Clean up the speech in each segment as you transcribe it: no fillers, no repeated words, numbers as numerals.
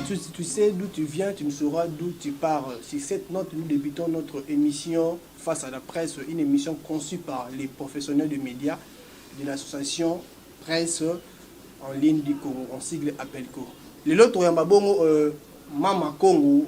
Si tu sais d'où tu viens, tu ne sauras d'où tu pars. Sur cette note, nous débutons notre émission Face à la presse, une émission conçue par les professionnels de médias de l'association Presse en ligne du Congo, en sigle APELCO. Lelo toyamba bongo Mama Congo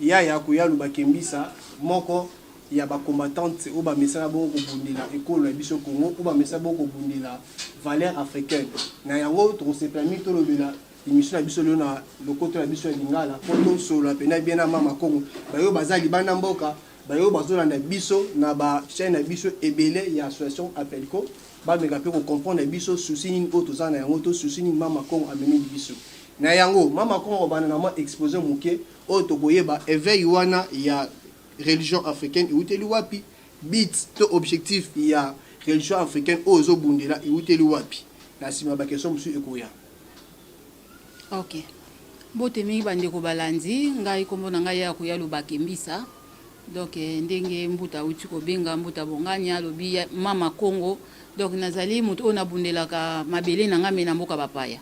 Yaya Koyalu Bakembisa, moko ya ba combattante oyo bamesana bongo kobundela ekolo na biso Congo, oyo bamesana bongo kobundela valeur africaine. Na yango tokosepela mingi tolobela émission na biso lelo na lokoto na biso ya lingala, mpo tosolola mpenza bien na Mama Congo. Bayo baza libanda mboka, bayo bazolanda biso na bachaîne na biso ebele ya association APELCO, bameka mpe kocomprendre biso souci nini oyo toza na yango, to souci nini Mama Congo amemeli biso. Na yango Mama Congo akobanda na mwa exposé moke oyo tokoyeba éveil wana ya religion africaine euteli wapi, but to objectif ya religion africaine oyo ozobundela euteli wapi. Na nsima baquestion mosusu ekoya. Ok, mbote mingi bandeko balandi ngai. Nkombo na ngai ya Koya Lobakembisa. Donc ndenge mbuta auti kobenga, mbuta Bongani alobi Mama Congo. Donc nazali moto oyo nabundelaka mabele na ngai, me na mboka bapaya.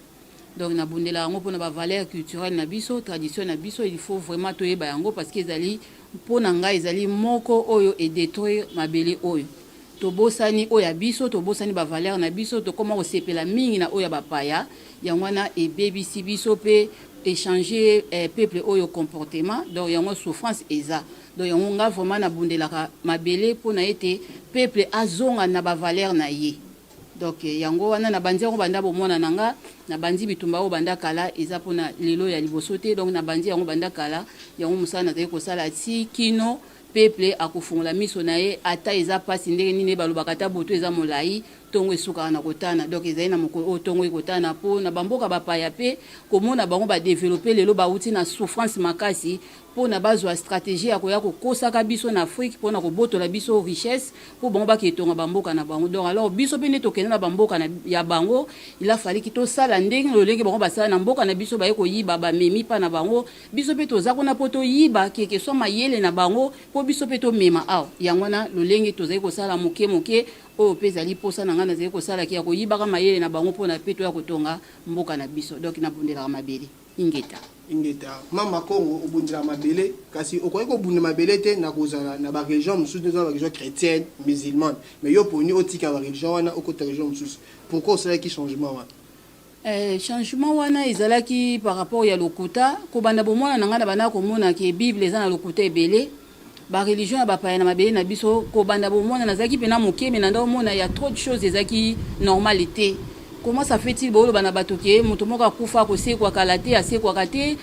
Donc nabundelaka yango mpona bavaleur culturelle na biso, tradition na biso. Il faut vraiment toyeba yango, parce que ezali, mpo na ngai, ezali moko oyo edétruire mabele oyo. Tobosani oyo ya biso, tobosani bavaleur na biso, tokóma kosepela mingi na oyo ya bapaya. Yango wana ebebisi biso mpe échanger peuple oyo comportement. Donc yango souffrance eza. Donc yango nga vraiment nabundelaka mabele mpona ete peuple azonga na bavaleur na ye. Donc yango wana nabandi yango banda bomwana na nga. Nabandi bitumba oyo banda kala, eza mpona lelo ya liboso te. Donc nabandi yango banda kala. Yango mosala nazali kosala ti kino peuple akofungola miso na ye. Ata eza mpasi ndenge nini, balobaka ata boto eza molai, ntongo esukaka na kotana. Donc ezali na mokolo oyo ntongo ekotana mpo na bamboka bapaya mpe komona bango badévelopper lelo, bauti na souffrance makasi mpona bazwa stratégie ya koya kokosaka biso na Afrique, mpona kobotola biso richesse, mpo bango baketonga bamboka na bango. Donc alors biso mpe nde tokende na bamboka ya bango, il a fallu tosala ndenge lolenge bango basala na mboka na biso. Baye koyiba, bamemi mpa na bango. Biso mpe toza kuna mpo toyiba keke so mayele na bango, mpo biso mpe tomema awa. Yango wana lolenge tozali kosala moke moke oyo mpe ezali mposa na ngai nazali kosalaki ya koyibaka mayele na bango, mpona mpe toya kotonga mboka na biso. Donc nabundelaka mabele. Ingeta. Ingeta. Mama Congo, obundela mabele, kasi okoki kobunda mabele te na kozala na bareligion mosusu. Eza bareligion chrétienne, musulmane, mais yo poni otika bareligion wana, okota religion mosusu. Pourquoi osalaki changement wana? Changement wana ezalaki par rapport ya lokuta. Kobanda bomwana na ngai na banda komona ke Bible eza na lokuta ebele, bareligion ya bapaya na mabele na biso. Kobanda bomwana, nazalaki mpena moke, me nanda omona ya trop de choses ezalaki normal te. Comment ça fait-il booloba na bato ke moto moko akufa akosekwa kala te, asekwaka te,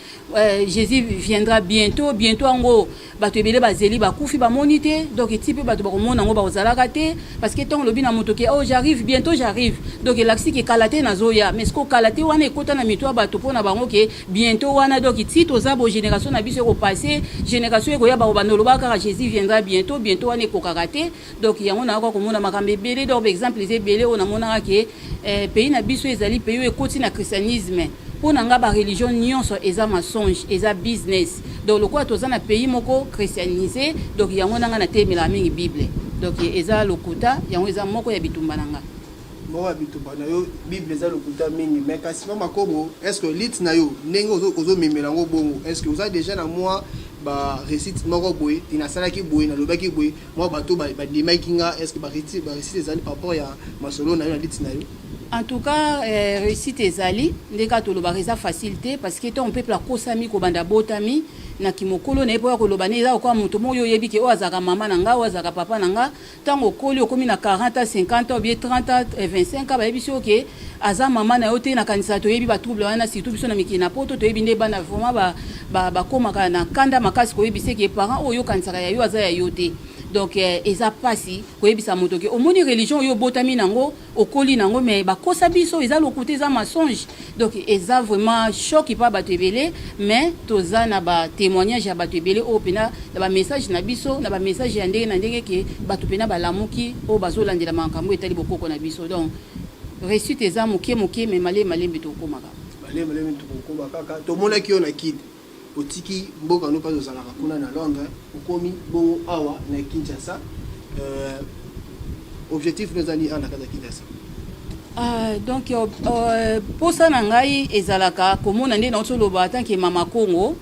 Jésus viendra bientôt, bientôt yango bato ebele bazeli, bakufi, bamoni te. Donc eti mpe bato bakomona yango, bakozalaka te, parce que ntango olobi na moto ke "Oh, j'arrive bientôt, j'arrive", donc elakisi ke kala te nazoya. Mais ce kala te wana ekota na mito ya bato mpo na bango ke bientôt wana. Donc ti toza bo génération na biso ekopasser, génération ekoya, bakobanda olobaka kaka "Jésus viendra bientôt". Bientôt wana ekokaka te. Donc yango nayoka komona makambo ebele. Donc exemple eza ebele oyo namonaka ke pays na biso ezali pays oyo ekoti na christianisme. Mpo na nga, bareligion nyonso eza mensonge, eza business. Donc lokola toza na pays moko christianisé, donc yango na nga natelemelaka mingi Bible. Donc eza lokuta. Yango eza moko ya bitumba na nga. Moko ya bitumba na yo, Bible eza lokuta mingi. Mais kasi Mama Congo, est ce que lutte na yo, ndenge ozomemela yango bongo, est ce que oza déjà na mwa baréussite moko boye te? Nasalaki boye, nalobaki boye, mwa bato bandimaki nga. Est ce que baréussite ezali par rapport ya masolo na yo na lutte na yo? En tout cas, réussite ezali. Nde kaka tolobaka, eza facile te, parce que ntango peuple akosami kobanda botami na kimokolo na ye, mpo ya koloba ne eza lokola moto moko oyo oyebi ke oyo azalaka mama na nga, oyo azalaka papa na nga. Ntango okoli, okomi na 40 ans, 50 ans, bien 30 ans, 25 ans, bayebisi yo ke aza mama na yo te. Nakanisaka toyebi batrouble wana, surtout biso na mikili na Poto. Toyebi nde bana vraiment bakomaka na kanda makasi koyebisa ke parent oyo okanisaka ya yo aza ya yo te. Donc eza mpasi koyebisa moto ke omoni religion oyo obotami nango, okoli nango, mais bakosa biso, eza lokuta, eza mensonge. Donc eza vraiment choc mpa bato ebele. Mais toza na batémoignage ya bato ebele oyo mpena na bamessage na biso, na bamessage ya ndenge na ndenge, ke bato mpena balamuki oyo bazolandela makambo etali bokoko na biso. Donc réussite eza moke moke, mais malembe malembe tokomaka. Malembe malembe tokokoma kaka. Tomonaki yo na kide, otiki mboka no mpasi ozalaka kuna na Londres, okomi bongo awa na Kinshasa. Objectif no ezali awa na kati ya Kinshasa? Donc posa na ngai ezalaka komona nde nauti oloba, tant que mama Kongo,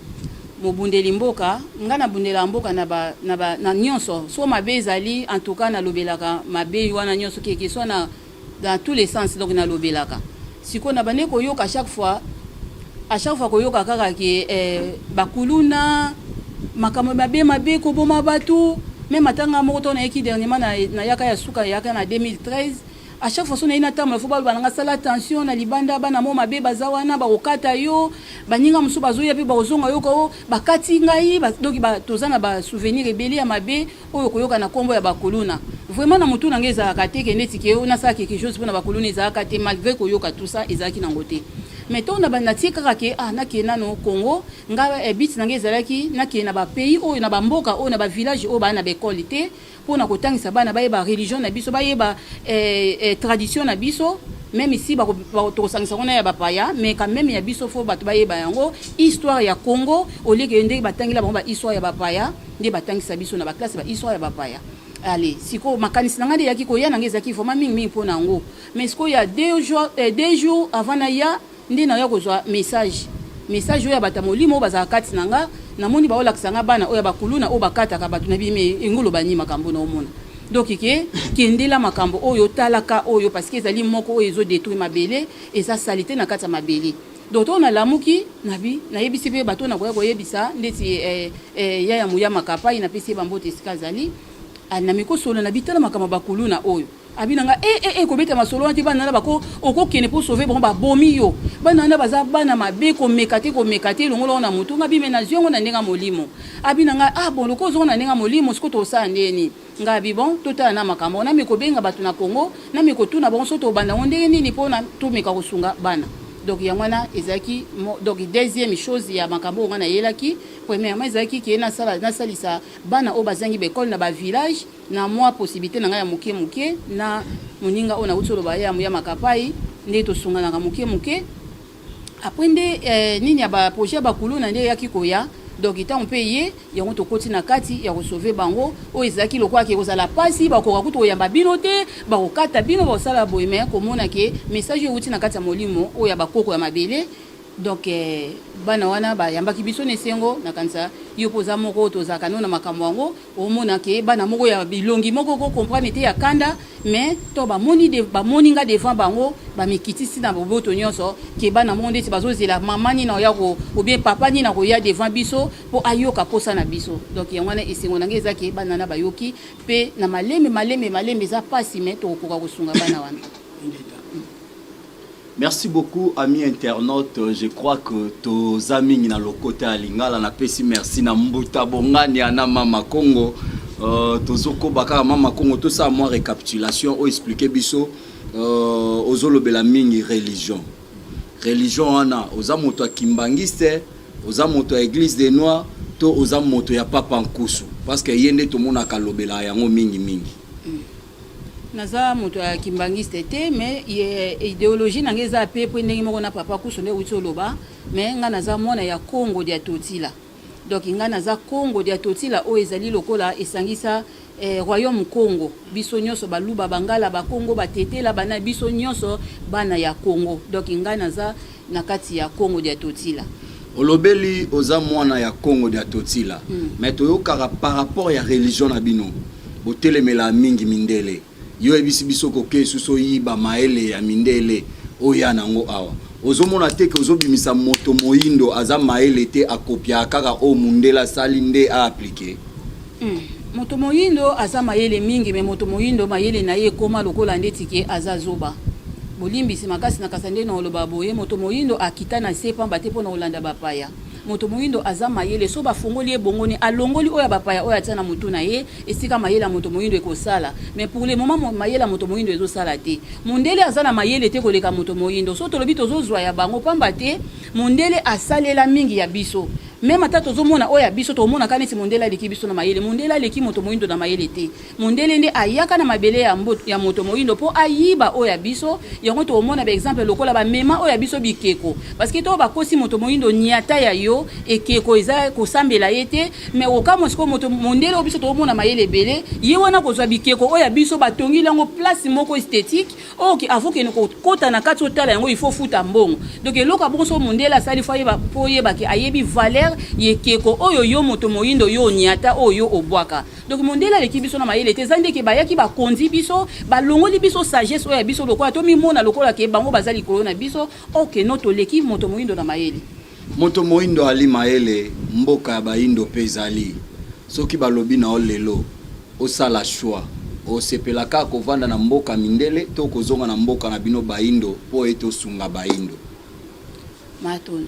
mobundeli mboka. Ngai nabundela mboka na nyonso. So mabe ezali, en tout cas nalobelaka mabe wana nyonso, keke so na dans tous les sens. Donc nalobelaka. Sikoyo na bande koyoka chaque fois, à chaque fois koyoka kaka ke bakuluna, makambo mabe mabe, koboma bato. Même atanga moko to nayeki dernièrement, nayaka ya suka, yaka na 2013. À chaque fois so nayi natambola, fo baloba nanga: "Sala attention na libanda, bana mo mabe baza wana, bakokata yo." Baninga mosusu bazoya mpe bakozonga, yoka o bakati ngai. Donc toza na basouvenir ebele ya mabe oyo koyoka na nkombo ya bakuluna. Vraiment, na motu na ngai ezalaka te ke neti ke nasala quelque chose mpona bakuluna, ezalaka te. Malgré koyoka tout ça, ezalaki nango te. Mais ntongo na natie kaka ke ah, nakende nano Congo. Nga but na ngai ezalaki nakende na bapays oyo, na bamboka oyo, na bavillage oyo baa na baekole te, mpona kotangisa bana, bayeba religion na biso, bayeba tradition na biso. Même ici tokosangisa ngo na ya bapaya, mais quand même ya biso, fo bato bayeba yango, histoire ya Congo, olieke ndenge batangela bango bahistoire ya bapaya, nde batangisa biso na baklasse bahistoire ya bapaya. Ale sikoyo makanisi na ngai nde eyaki koya na ngai ezalaki vraiment mingimingi mpo na yango. Mais sikoyo ya 2 jours avant naya, nde naya kozwa message oyo ya bato ya molimo oyo bazalaka kati na nga. Namoni baolakisa nga bana oyo ya bakuluna oyo bakataka bato na bime engoloba nini makambo na omona. Donc ke kendela makambo oyo, talaka oyo, parce que ezali moko oyo ezodétruire mabele, eza saleté na kati ya mabele. Donc to nalamuki, nabi nayebisi mpe bato nakoya koyebisa ndeti yaya moya makapai, napesi ye bambote esika azali. Nami kosolola na bitala makambo bakuluna oyo. Abi na nga kobeta masolo wana te. Bana na bako okokende mpo sauver bango, babomi yo. Bana wana baza bana mabe, komeka te, komeka te. Elongola na motu nga bime, nazwi yango na ndenge ya molimo. Abi na nga: "Ah bon, loko ozongo na ndenge ya molimo, siko tosala ndeni?" Nga abi: "Bon, totala na makambo." Nami kobenga bato na Congo, nami kotuna bango so tobanda yango ndenge nini mpona tomeka kosunga bana. Donc yango wana ezalaki donc deuxième chose ya makambo oyo nga nayelaki. Premièrement ezalaki ke nasala, nasalisa bana oyo bazangi baekole na bavillage, na mwa possibilité na ngai ya moke moke, na moninga oyo nauti oloba ya ya makapai, nde tosunganaka moke moke. Après nde nini ya baprojet ya bakuluna nde eyaki koya. Donc ntango mpe ye yango tokoti na kati ya kosauver bango, oyo ezalaki lokola ke kozala mpasi, bakoka kutu koyamba bino te, bakokata bino, bakosala boye. Mais komona ke message oyo euti na kati ya molimo oyo ya bakoko ya mabele, donc bana wana bayambaki biso na esengo. Nakanisa yo mpo oza moko oyo tozalaka no na makambo yango, omona ke bana moko ya bilongi moko kocomprendre te, ya kanda, mais to bamoni bamoni nga devant bango, bamikitisi na boboto nyonso, ke bana moko ndeti bazozela mama nini oya ko ou bien papa nini akoya devant biso mpo ayoka posa na biso. Donc yango wana esengo na ngai eza ke bana wana bayoki mpe na malembe malembe malembe. Eza mpasi, mais tokokoka kosunga bana wana. Merci beaucoup, amis internautes. Je crois que toza mingi na lokota ya lingala. Napesi merci na Mbuta Bongani na Mama Congo. Tozokoba kaka Mama Congo, tosala mwa récapitulation oyo explique biso. Ozolobela mingi religion. Religion wana, oza moto ya kimbangiste, oza moto ya église des noirs, to oza moto ya Papa Nkusu? Parce que ye nde tomonaka alobela yango mingi mingi. Naza moto ya kimbangiste te, mais idéologie na ngai eza pe po ndenge moko na Papa Kusu nde euti oloba. Mais ngai naza mwana ya Kongo dia Totila. Donc ngai naza Kongo dia Totila oyo ezali lokola esangisa royaume Congo. Biso nyonso, Baluba, Bangala, Bakongo, Batetela, bana biso nyonso bana ya Congo. Donc ngai naza na kati ya Kongo dia Totila. Olobeli oza mwana ya Kongo dia Totila. Mais toyokaka par rapport ya religion na bino, botelemela mingi mindele. Yo oyebisi biso koke susu oyiba mayele ya mindele oyo ya nango awa. Ozomona te ke ozobimisa moto moyindo aza mayele te, akopiaka kaka oyo mundele asali nde aappliquer? Moto moyindo aza mayele mingi, mais moto moyindo mayele na ye ekóma lokola ndeti ke aza zoba. Bolimbisi makasi na kasa nde na oloba boye. Moto moyindo akita na se pamba te mpo na kolanda bapaya. Moto moyindo aza mayele so bafongoli ye bongoni, alongoli oyo ya bapaya oyo atia na motu na ye, esika mayele ya moto moyindo ekosala. Mais pour le moment mayele ya moto moyindo ezosala te. Mondele aza na mayele te koleka moto moyindo. So tolobi tozozwa ya bango pamba te, mondele asalela mingi ya biso. Même ata tozomona oyo ya biso, tomonaka neti mondele aleki biso na mayele. Mondele aleki moto moyindo na mayele te. Mondele nde ayaka na mabele ya moto moyindo mpo ayiba oyo ya biso. Yango tokomona baexemple lokola bamema oyo ya biso bikeko, parce que to bakosi moto moyindo, niata ya yo ekeko eza kosambela ye te. Mais okamwa sikoyo, moto mondele oyo biso tokomona mayele ebele, ye wana kozwa bikeko oyo ya biso, batongili yango place moko esthétique oyo ke avo kende kokota na kati otala yango, il faut futa mbongo. Donc eloko ya bongo, so mondele asali, faut ayeba, mpo oyeba ke ayebi valeur ya ekeko oyo yo moto moyindo yo oniata, oyo yo obwaka. Donc mondele aleki biso na mayele te. Eza ndeke bayaki, bakonzi biso, balongoli biso sagesse oyo ya biso, lokola tomimona lokola ke bango baza likolo na biso. Ok, no, toleki moto moyindo na mayele. Moto moyindo ali mayele, mboka ya bayindo mpe ezali. Soki balobi na yo lelo osala choix, osepela kaka kovanda na mboka mindele to kozonga na mboka na bino bayindo mpo ete osunga bayindo? Matono.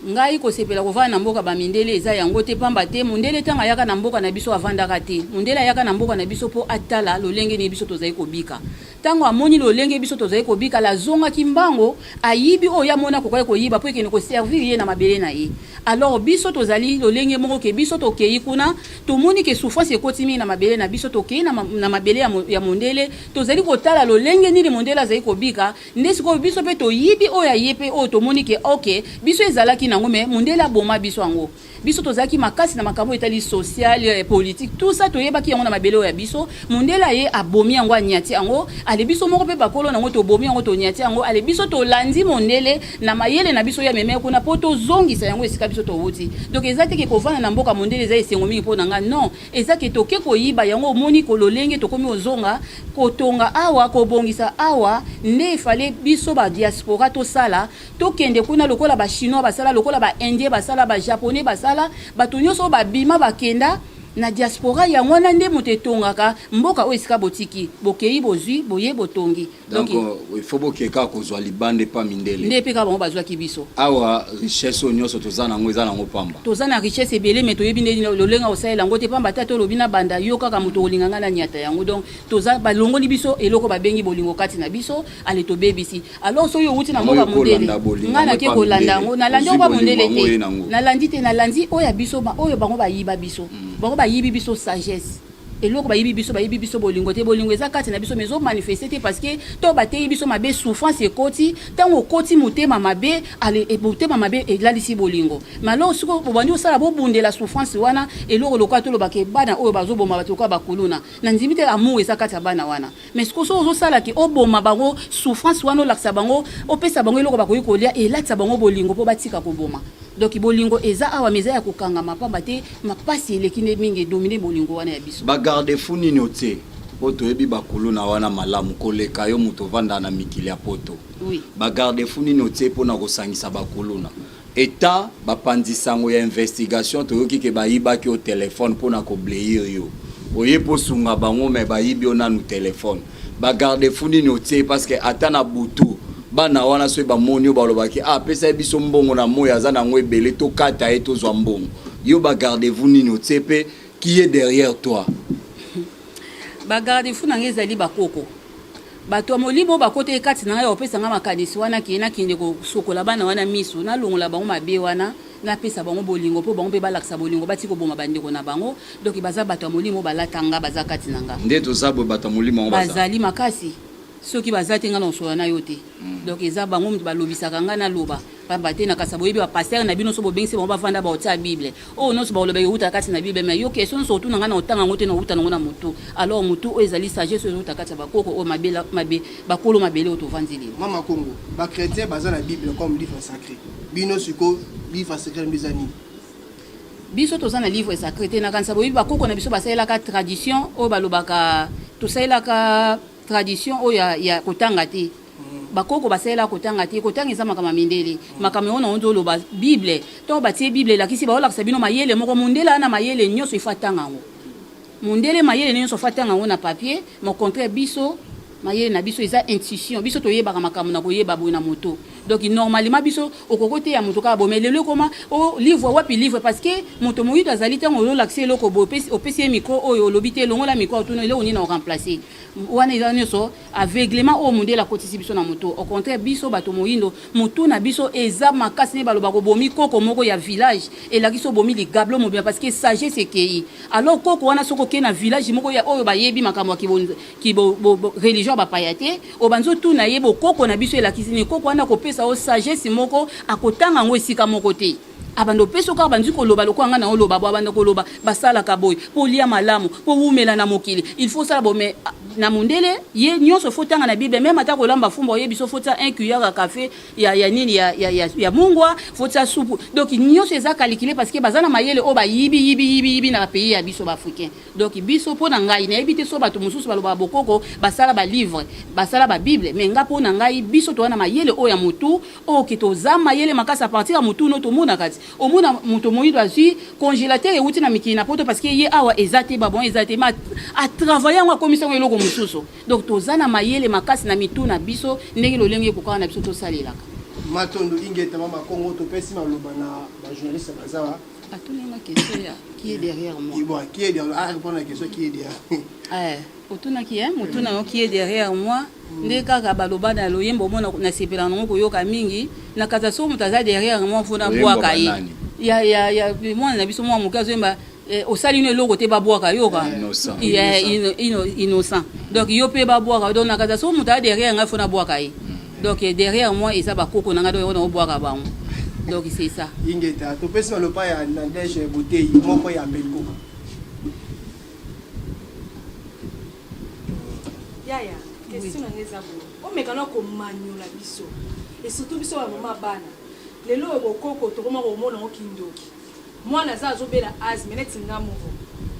Ngai kosepela kovanda na mboka bamindele eza yango te, pamba te mondele ntango ayaka na mboka na biso avandaka te. Mondele ayaka na mboka na biso mpo atala lolenge nini biso tozali kobika. Ntango amoni lolenge biso tozali kobika, azongaki mbango, ayibi oyo ye amoni akokaki koyiba mpo ekende koservir ye na mabele na ye. Alors biso tozali lolenge moko ke biso tokei kuna, tomoni ke souffrance ekoti mingi na mabele na biso, tokei na mabele ya mondele, tozali kotala lolenge nini mondele azali kobika. Nde sikoyo biso mpe toyibi oyo aye mpe oyo tomoni ke ok, biso ezalaki nango, mais mondele aboma biso yango. Biso tozalaki makasi na makambo etali social, politique, tout ça toyebaki yango na mabele oyo ya biso. Mondele aye, abomi yango, aniati yango. Ale biso moko mpe bakolo nango tobomi yango, toniati yango. Ale biso tolandi mondele na mayele na biso ya meme kuna mpo tozongisa yango esika biso towuti. Donc eza te ke kovanda na mboka mondele eza esengo mingi mpo na nga, non. Eza ke toke koyiba yango. Omoni lolenge tokomi kozonga kotonga awa, kobongisa awa, nde efale biso badiaspora tosala. Tokende kuna lokola Bachinois basala, lokola Baindien basala, Bajaponais basala, bato nyonso oyo babima bakenda na diaspora. Yango wana nde moto etongaka mboka oyo esika botiki, bokei, bozwi, boye, botongi. Donc il faut bokeka kozwa libanda epa mindele. Nde mpe kaka bango bazwaki biso. Awa richesse oyo nyonso toza nango eza nango pamba. Toza na richesse ebele, mais toyebi nde lolenge kosalela yango te, pamba te ata olobi na banda yo kaka moto okolinga ngai na niata yango. Donc toza, balongoli biso eloko babengi bolingo kati na biso. Ale tobebisi. Alors soki owuti na mboka mondele, ngai nake kolanda yango, nalandi yango pa mondele te, nalandi te, nalandi oyo ya biso, oyo bango bayiba biso. Bango bayibi biso sagesse. Eloko bayibi biso, bayibi biso bolingo te. Bolingo eza kati na biso, mais ezomanifeste te, parce que to bateyi biso mabe. Souffrance ekoti, ntango okoti motema mabe, ale motema mabe elalisi bolingo. Mais alors soki bobandi osala, bobundela souffrance wana, eloko lokola tolobaka bana oyo bazoboma bato lokola bakuluna, na ndimi te amour eza kati ya bana wana. Mais sikoyo soki ozosalaki oboma bango, souffrance wana olakisa bango, opesa bango eloko bakoki kolia, elatisa bango bolingo mpo batika koboma. Donc bolingo eza awa, mais eza ya kokangama, pamba te mapasi eleki nde mingi, edomine bolingo wana ya biso. Bagarde-fou nini otie? Mpo toyebi bakuluna wana malamu koleka yo moto ovandaka na mikili ya poto. Oui. Bagarde-fou nini otie mpona kosangisa bakuluna eta bapanzi sango ya investigation? Toyoki ke bayibaki yo telefone mpona kobleir yo, oye mpo sunga bango, mais bayibi yo nanu telefone. Bagarde-fou nini otie? Parce que ata na butu, bana wana soki bamoni yo, balobaki: "Ah, apesa ye biso mbongo na moi, aza nango ebele, tokata ye, tozwa mbongo." Yo bagarde-fou nini otie mpe qui est derrière toi? Bagarde-fou na ngai ezali bakoko, bato ya molimo oyo bakota kati na ngai, opesa ngai makanisi wana ke nakende kosokola bana wana miso, nalongola bango mabe wana, napesa bango bolingo mpo bango mpe balakisa bolingo, bati koboma bandeko na bango. Donc baza bato ya molimo oyo balata nga, baza kati na nga. Nde toza boye, bato ya molimo yango baza? Bazali makasi. Soki baza te, ngai na kosola na yo te. Donc eza bango moto balobisaka ngai naloba, pamba te na kasa boyebi bapasteur na bino so bobengisi bango, bavanda, baotia Bible oyo nyonso balobaka eutaka kati na Bible. Mais yo, question nyonso otuna ngai na otanga yango te, na outa nango na motu. Alors motu oyo ezali sagesse oyo ezouta kati ya bakoko oyo mabe, bakolo mabele oyo tovandi lelo. Mama Congo, bachrétien baza na Bible comme livre sacré. Bino sikoyo, livre sacré na biso eza nini? Biso toza na livre sacré te. Nakanisa boyebi bakoko na biso basalelaka tradition oyo balobaka, tosalelaka tradition oyo ya kotanga te. Bakoko basalelaka kotanga te. Kotanga eza makambo ya mindele. Makambo yango nango oloba Bible, ntango batie Bible, elakisi baolakisa bino mayele moko. Mondele aa na mayele nyonso, ifo atanga yango. Mondele mayele nyonso faut atanga yango na papier. Mais au contraire, biso mayele na biso eza intuition. Biso toyebaka makambo na koyeba boye na moto. Donc normalement biso okoki oteya moto kaka boye, mais lelo ekoma o livre wapi livre, parce que moto moyindo azali, ntango ozolakisa eloko boye, opesi ye micro oyo, olobi te elongola micro, otuna eloko nini na oremplace wana. Eza nyonso aveuglement oyo mondele akotisi biso na moto. Au contraire, biso bato moyindo, motu na biso eza makasi. Nde baloba kobomi koko moko ya village elakisi obomi ligablo mobima, parce que sagesse ekei. Alors koko wana, soki okei na village moko ya oyo bayebi makambo ya religion ya bapaya te, obanzi otuna ye bokoko na biso elakisi nini, koko wana akopesa yo sagesse moko, akotanga yango esika moko te. Abanda opesa kaka, bandi koloba lokola ngai na oloba bo, abanda koloba basalaka boye mpo lia malamu, mpo wumela na mokili, il faut osala bo. Mais na mondele ye nyonso faut tanga na Bible. Même ata kolamba fumba, oyebi so faut tia un cuillère ya café ya nini ya mungwa, faut tia supu. Donc nyonso eza calculé, parce que baza na mayele oyo bayibi yibi yibi yibi na bapays ya biso baafricain. Donc biso, mpo na ngai, nayebi te so bato mosusu balobaka bokoko basala balivre, basala babible, mais nga, mpo na ngai, biso toza na mayele oyo ya motu oyo ke toza mayele makasi. À partir ya motu no tomonaka ti omona moto moyindo azwi congélateur euti na mikili na Poto, parce que ye awa eza te, babon eza te, ma atravaille yango, akomisa yango eloko mosusu. Donc toza na mayele makasi na mitu na biso, ndenge lolenge ekokaka na biso tosalelaka. Matondo, ingeta mama Kongo. Topesi maloba na bajournaliste baza. Atuninga question ya qui est derrière moi. Bon, qui est derrière? Ah, répondre à la question qui est derrière. Eh, otunaki ye motuna yo qui est derrière moi. Nde kaka baloba na loyembo omona nasepela nango koyoka mingi na kati, so moto aza derrière moi, faut nabwaka ye. Ya mwana na biso mwa moke azoyemba, osali no eloko te, babwaka yoka. Innocent. Donc yo mpe babwaka. Donc na kati, so moto aza derrière ngai, faut nabwaka ye. Donc derrière moi eza bakoko na ngai, donc yango naobwaka bango. Donc c'est ça. Ingeta. Topesi maloba ya Nadege Botei moko ya Belgo. Yaya, question na ngai eza boye: omeka na komaniola biso, et surtout biso bamama bana lelo oyo, bokoko tokoma komona ngo kindoki. Mwana aza azobela asthme, neti nga moko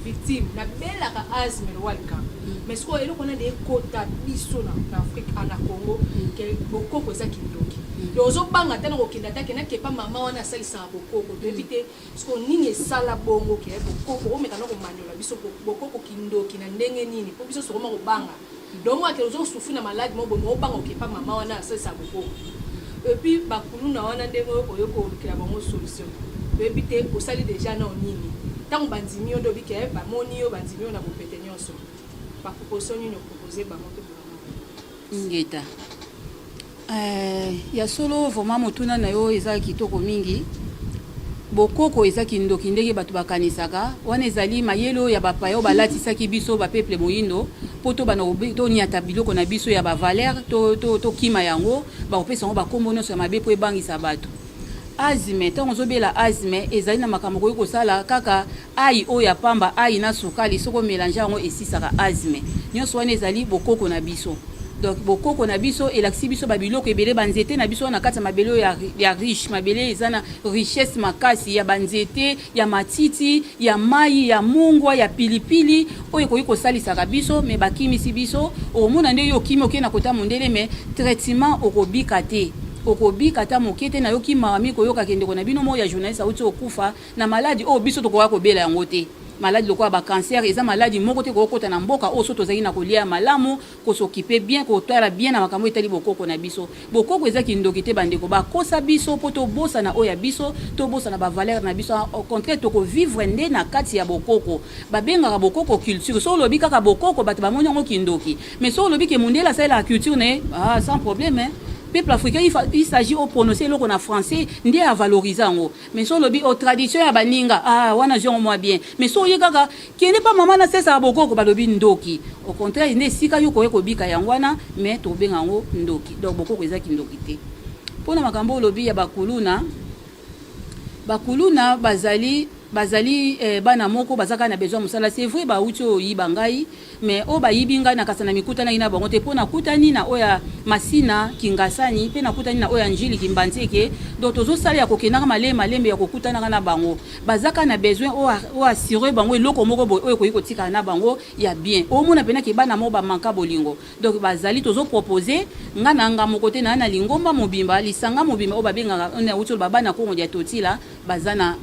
victime, nabelaka asthme lowa likambo. Mais sikoyo eloko wana nde ekota biso na Afrique, na Congo, ke bokoko eza kindoki. Donc ozobanga ata na kokende, ata ke nakepa mama wana asalisaka bokoko, toyebi te sikoyo nini esala bongo ke bokoko. Omeka na komaniola biso bokoko kindoki na ndenge nini, mpo biso sokoma kobanga. Donc mwake ozosouffrir na maladi moko boye, obanga okepa mama wana asalisaka bokoko. Et puis bakuluna wana, ndenge oyo kolukela bango solution, toyebi te osali déjà nao nini. Ntango bandimi yo, nde obi ke bamoni yo, bandimi yo na bopete nyonso, baproposition nini opropose bango to? Ngeta, ya solo vraiment motuna na yo eza kitoko mingi. Bokoko eza kindoki ndenge bato bakanisaka wana, ezali mayele oyo ya bapaya oyo balatisaki biso bapeuple moyindo mpo tobanda toniata biloko na biso ya bavaleur, tokima yango. Bakopesa yango bakombo nyonso ya mabe mpo ebangisa bato. Asthme, ntango ozobela asthme, ezali na makambo okoki kosala kaka ai oyo ya pamba, ai na sukali, soki omélange yango esisaka asthme. Nyonso wana ezali bokoko na biso. Donc bokoko na biso elakisi biso babiloko ebele, banzete na biso na kati ya mabele oyo ya riche. Mabele eza na richesse makasi ya banzete, ya matiti, ya mai, ya mungwa, ya pilipili oyo ekoki kosalisaka biso, mais bakimisi biso. Okomona nde yo okimi, okei na kota mondele, mais traitement okobika te, okobika ata moke te. Nayoki mawa mingi koyoka ndeko na bino moko ya journaliste auti okufa na maladi oyo biso tokoka kobela yango te. Maladi lokola bacancer eza maladi moko te kokota na mboka oyo so tozalaki na kolia malamu, kos'occuper bien, kotala bien na makambo etali bokoko na biso. Bokoko eza kindoki te. Bandeko bakosa biso mpo tobosana oyo ya biso, tobosana bavaleur na biso. Au contraire, tokovivre nde na kati ya bokoko. Babengaka bokoko culture. So olobi kaka bokoko, bato bamoni yango kindoki. Mais so olobi ke mondele asalelaka culture na ye, ah, sans problème, hein? Peuple africain, il s'agit oprononcer eloko na français nde avaloriser yango. Mais so olobi o tradition ya baninga, ah, wana zwi yango mwa bien. Mais so oye kaka kende mpa mama nasesaka bokoko, balobi ndoki. Au contraire, nde esika yo koye kobika yango wana, mais tobenga yango ndoki. Donc bokoko eza kindoki te. Mpona makambo olobi ya bakuluna, bakuluna bazali bana moko baza kaka na besoin mosala. C'est vrai, bauti oyo oyiba ngai, mais oyo bayibi ngai na kasa na mikutanaki na bango te, mpo nakutani na oyo ya Masina Kingasani, mpe nakutani na oyo ya Njili Kimbanzeke. Donc tozosala ya kokendaka malembe malembe ya kokutanaka na bango. Baza kaka na besoin oyo assure bango eloko moko boye oyo ekoki kotikala na bango ya bien. Omona mpenaki bana moko bamanka bolingo. Donc bazali, tozopropose nga na nga moko te, na lingomba mobimba, lisanga mobimba oyo babengaka, nauti oloba, bana Kongo dia Totila, baza na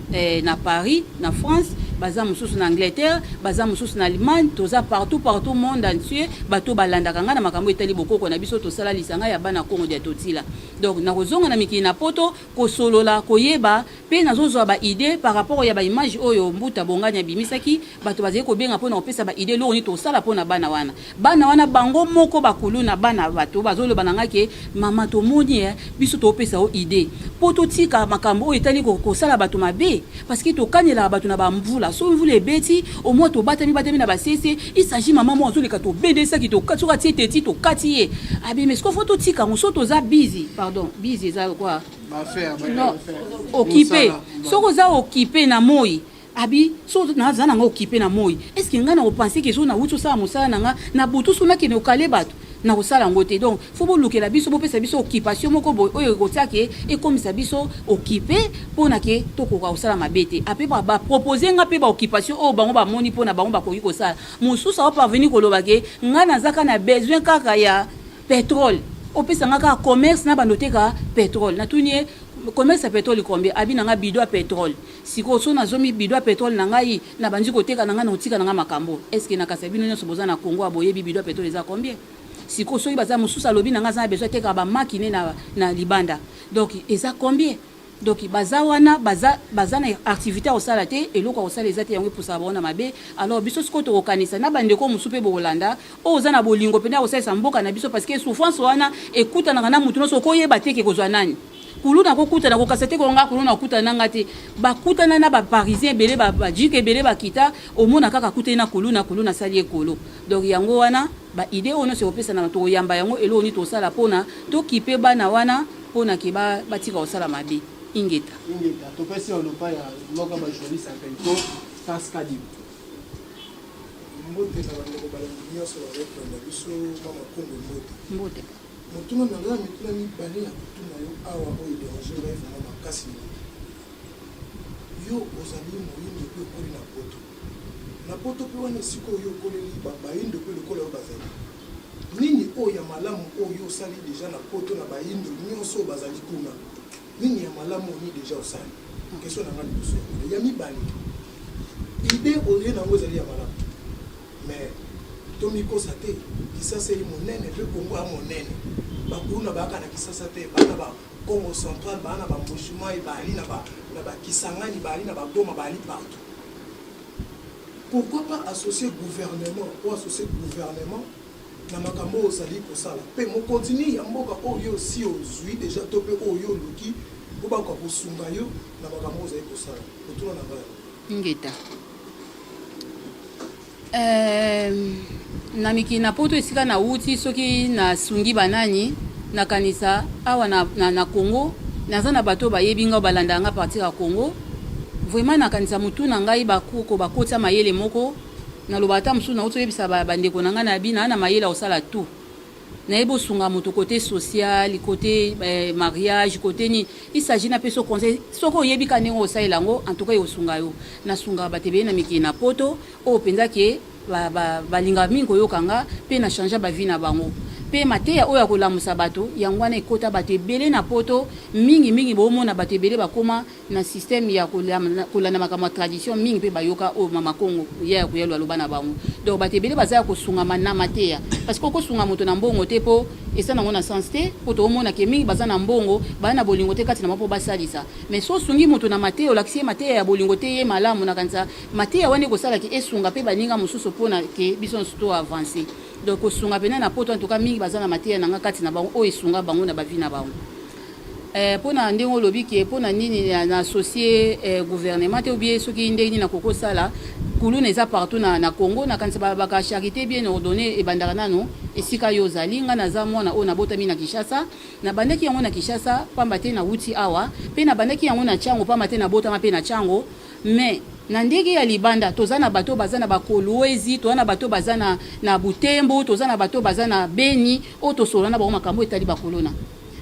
Paris, na France. Baza mosusu na Angleterre, baza mosusu na Allemagne, toza partout partout, monde entier. Bato balandaka ngai na makambo etali bokoko na biso. Tosala lisanga ya bana Kongo dia Totila. Donc nakozonga na mikili na Poto, kosolola, koyeba, mpe nazozwa baidée par rapport ya baimage oyo Mbuta Bongani abimisaki. Bato bazali kobenga mpona kopesa baidée, eloko nini tosala mpona bana wana. Bana wana bango moko bakulu na bana, bato bazoloba na ngai ke: "Mama, tomoni biso topesa yo idée mpo totika makambo oyo etali kosala bato mabe, parce que tokanelaka bato na bamvula. So mvula ebeti, omoi tobatami batami na basese. Il s'agit mama moko azoleka, tobendesaki, soki atie teti, tokati ye abimi. Siko faut totika yango. So toza busy, pardon, busy eza quoi? Non, occupé. Soki oza occupé na moi abi, so naza nanga occupé na moi, est ce que ngai na kopense ke so nawuti osala mosala na nga na butu, so nakende okale bato, na kosala yango te? Donc faut bolukela biso, bopesa biso occupation moko boye oyo ekotia ke ekomisa biso occupé, mpona ke tokoka kosala mabe te." Ape bapropose nga mpe baoccupation oyo bango bamoni mpona bango bakoki kosala. Mosusu aoparvenir koloba ke: "Ngai naza kaka na besoin kaka ya pétrole, opesa nga kaka commerce na bando teka pétrole." Natuni ye: "Commerce ya pétrole combien?" Abi na nga: "Bidon ya pétrole." Sikoyo so nazomi bidon ya pétrole na ngai, na bandi koteka na ngai, na kotika na ngai makambo. Est ce que nakasa bino nyonso boza na Congo ya boyebi bidon ya pétrole eza combien? Sikoyo soki baza mosusu, alobi na ngai aza na besoin atekaka bamakine na libanda, donc eza combien? Donc baza wana, baza na activité ya kosala te, eloko ya kosala eza te, yango epusaka bango na mabe. Alors biso sikoyo tokokanisa na bandeko mosusu mpe bokolanda oyo oza na bolingo mpenza ya kosalisa mboka na biso, parce que souffrance wana ekutanaka na mutu nyonso. Okoyeba te ke kozwa nani kuluna, kokutana kokasa te, konga kuluna kokutana nanga te. Bakutana na baparisien ebele, bajike ebele bakita, omona kaka akutani na kuluna, kuluna asali ekolo. Donc yango wana baidée oyo nyonso ekopesana, tokoyamba yango. Eloko nini tosala mpona tokipe bana wana, mpona ke batika kosala mabe? Ingeta. Ingeta. Topesi olopa ya moko ya bajournaliste ya Pascal. Mbote na bandeko balandi nyonso bazali kolanda biso. Mama Kongo, mbote. Mbote. Motuna na ngai, mituna mibale ya kotuna yo awa oyo dérange ngai vraiment makasi mingi. Yo ozali moyindo mpe okoli na Poto. Na Poto mpe wana, esika oyo okoleli, bayindo mpe lokola oyo bazali, nini oyo ya malamu oyo osali déjà na Poto na bayindo nyonso oyo bazali kuna? Nini ya malamu oyo déjà osali? Question na ngai liboso ya ya mibale, idée oye nango ezali ya malamu, mais tomikosa te. Kisasa eli monene mpe Kongo ya monene. Bakuluna bayaka na Kisasa te, baa na bakongo Central, baa na bambushimai, baali na bakisangani, baali na bagoma, baali partout. Pourquoi pas associer gouvernement o associer gouvernement na makambo oyo ozali kosala, mpe mokontinue ya mboka oyo osi ozwi déjà, to mpe oyo oluki mpo bakoka kosunga yo na makambo oyo ozali kosala? Otuna na ngai. Ngeta. Na mikili na Poto, esika nauti, soki nasungi banani, nakanisa awa na Congo naza na bato bayebi ngai, balandaka nga partir ya Congo. Vraiment nakanisa motu na ngai, bakoko bakotia mayele moko. Naloba ata mosusu nauti oyebisa bandeko na ngai na bina na mayele ya kosala tout. Nayebi osunga moto côté social, côté mariage, côté nini. Il s'agit napesa conseil. Soki oyebi ka ndenge osalela yango, en tout cas ekosunga yo. Nasungaka bato ebele na mikili na Poto oyo mpenza ke balingaka mingi koyoka nga, mpe na change bavie na bango. Mpe mateya oyo ya kolamusa bato, yango wana ekota bato ebele na Poto mingimingi. Boomona bato ebele bakóma na système ya kolanda makambo ya tradition mingi, mpe bayoka oyo Mama Kongo ye ya koyalwa aloba na bango. Donc bato ebele baza ya kosungama na mateya, parce que okosunga moto na mbongo te, mpo eza nango na sens te, mpo toomonake mingi baza na mbongo, baya na bolingo te kati na bango mpo basalisa. Mais so osungi moto na mateya, olakisi ye mateya ya bolingo te, ye malamu. Nakanisa mateya wana ekosalaki esunga mpe baninga mosusu, mpona ke biso nyonso to avance. Donc kosunga pena na Poto, en tout cas mingi baza na mateya na nga kati na bango oyo esunga bango na bavie na bango. Mpona ndenge olobi ke mpona nini na associé gouvernement te, obie soki ndenge nini nakoki kosala kuluna eza partout na Congo, nakanisa balobaka charité bien ordonnée ebandaka nano esika yo ozali. Nga naza mwana oyo nabotami na Kinshasa. Nabandaki yango na Kinshasa pamba te nawuti awa, mpe nabandaki yango na Tshangu pamba te nabotama mpe na Tshangu. Mais na ndenge ya libanda, toza na bato baza na bakolwezi, toza na bato baza na Butembo, toza na bato baza na Beni oyo tosolola na bango makambo etali bakolona.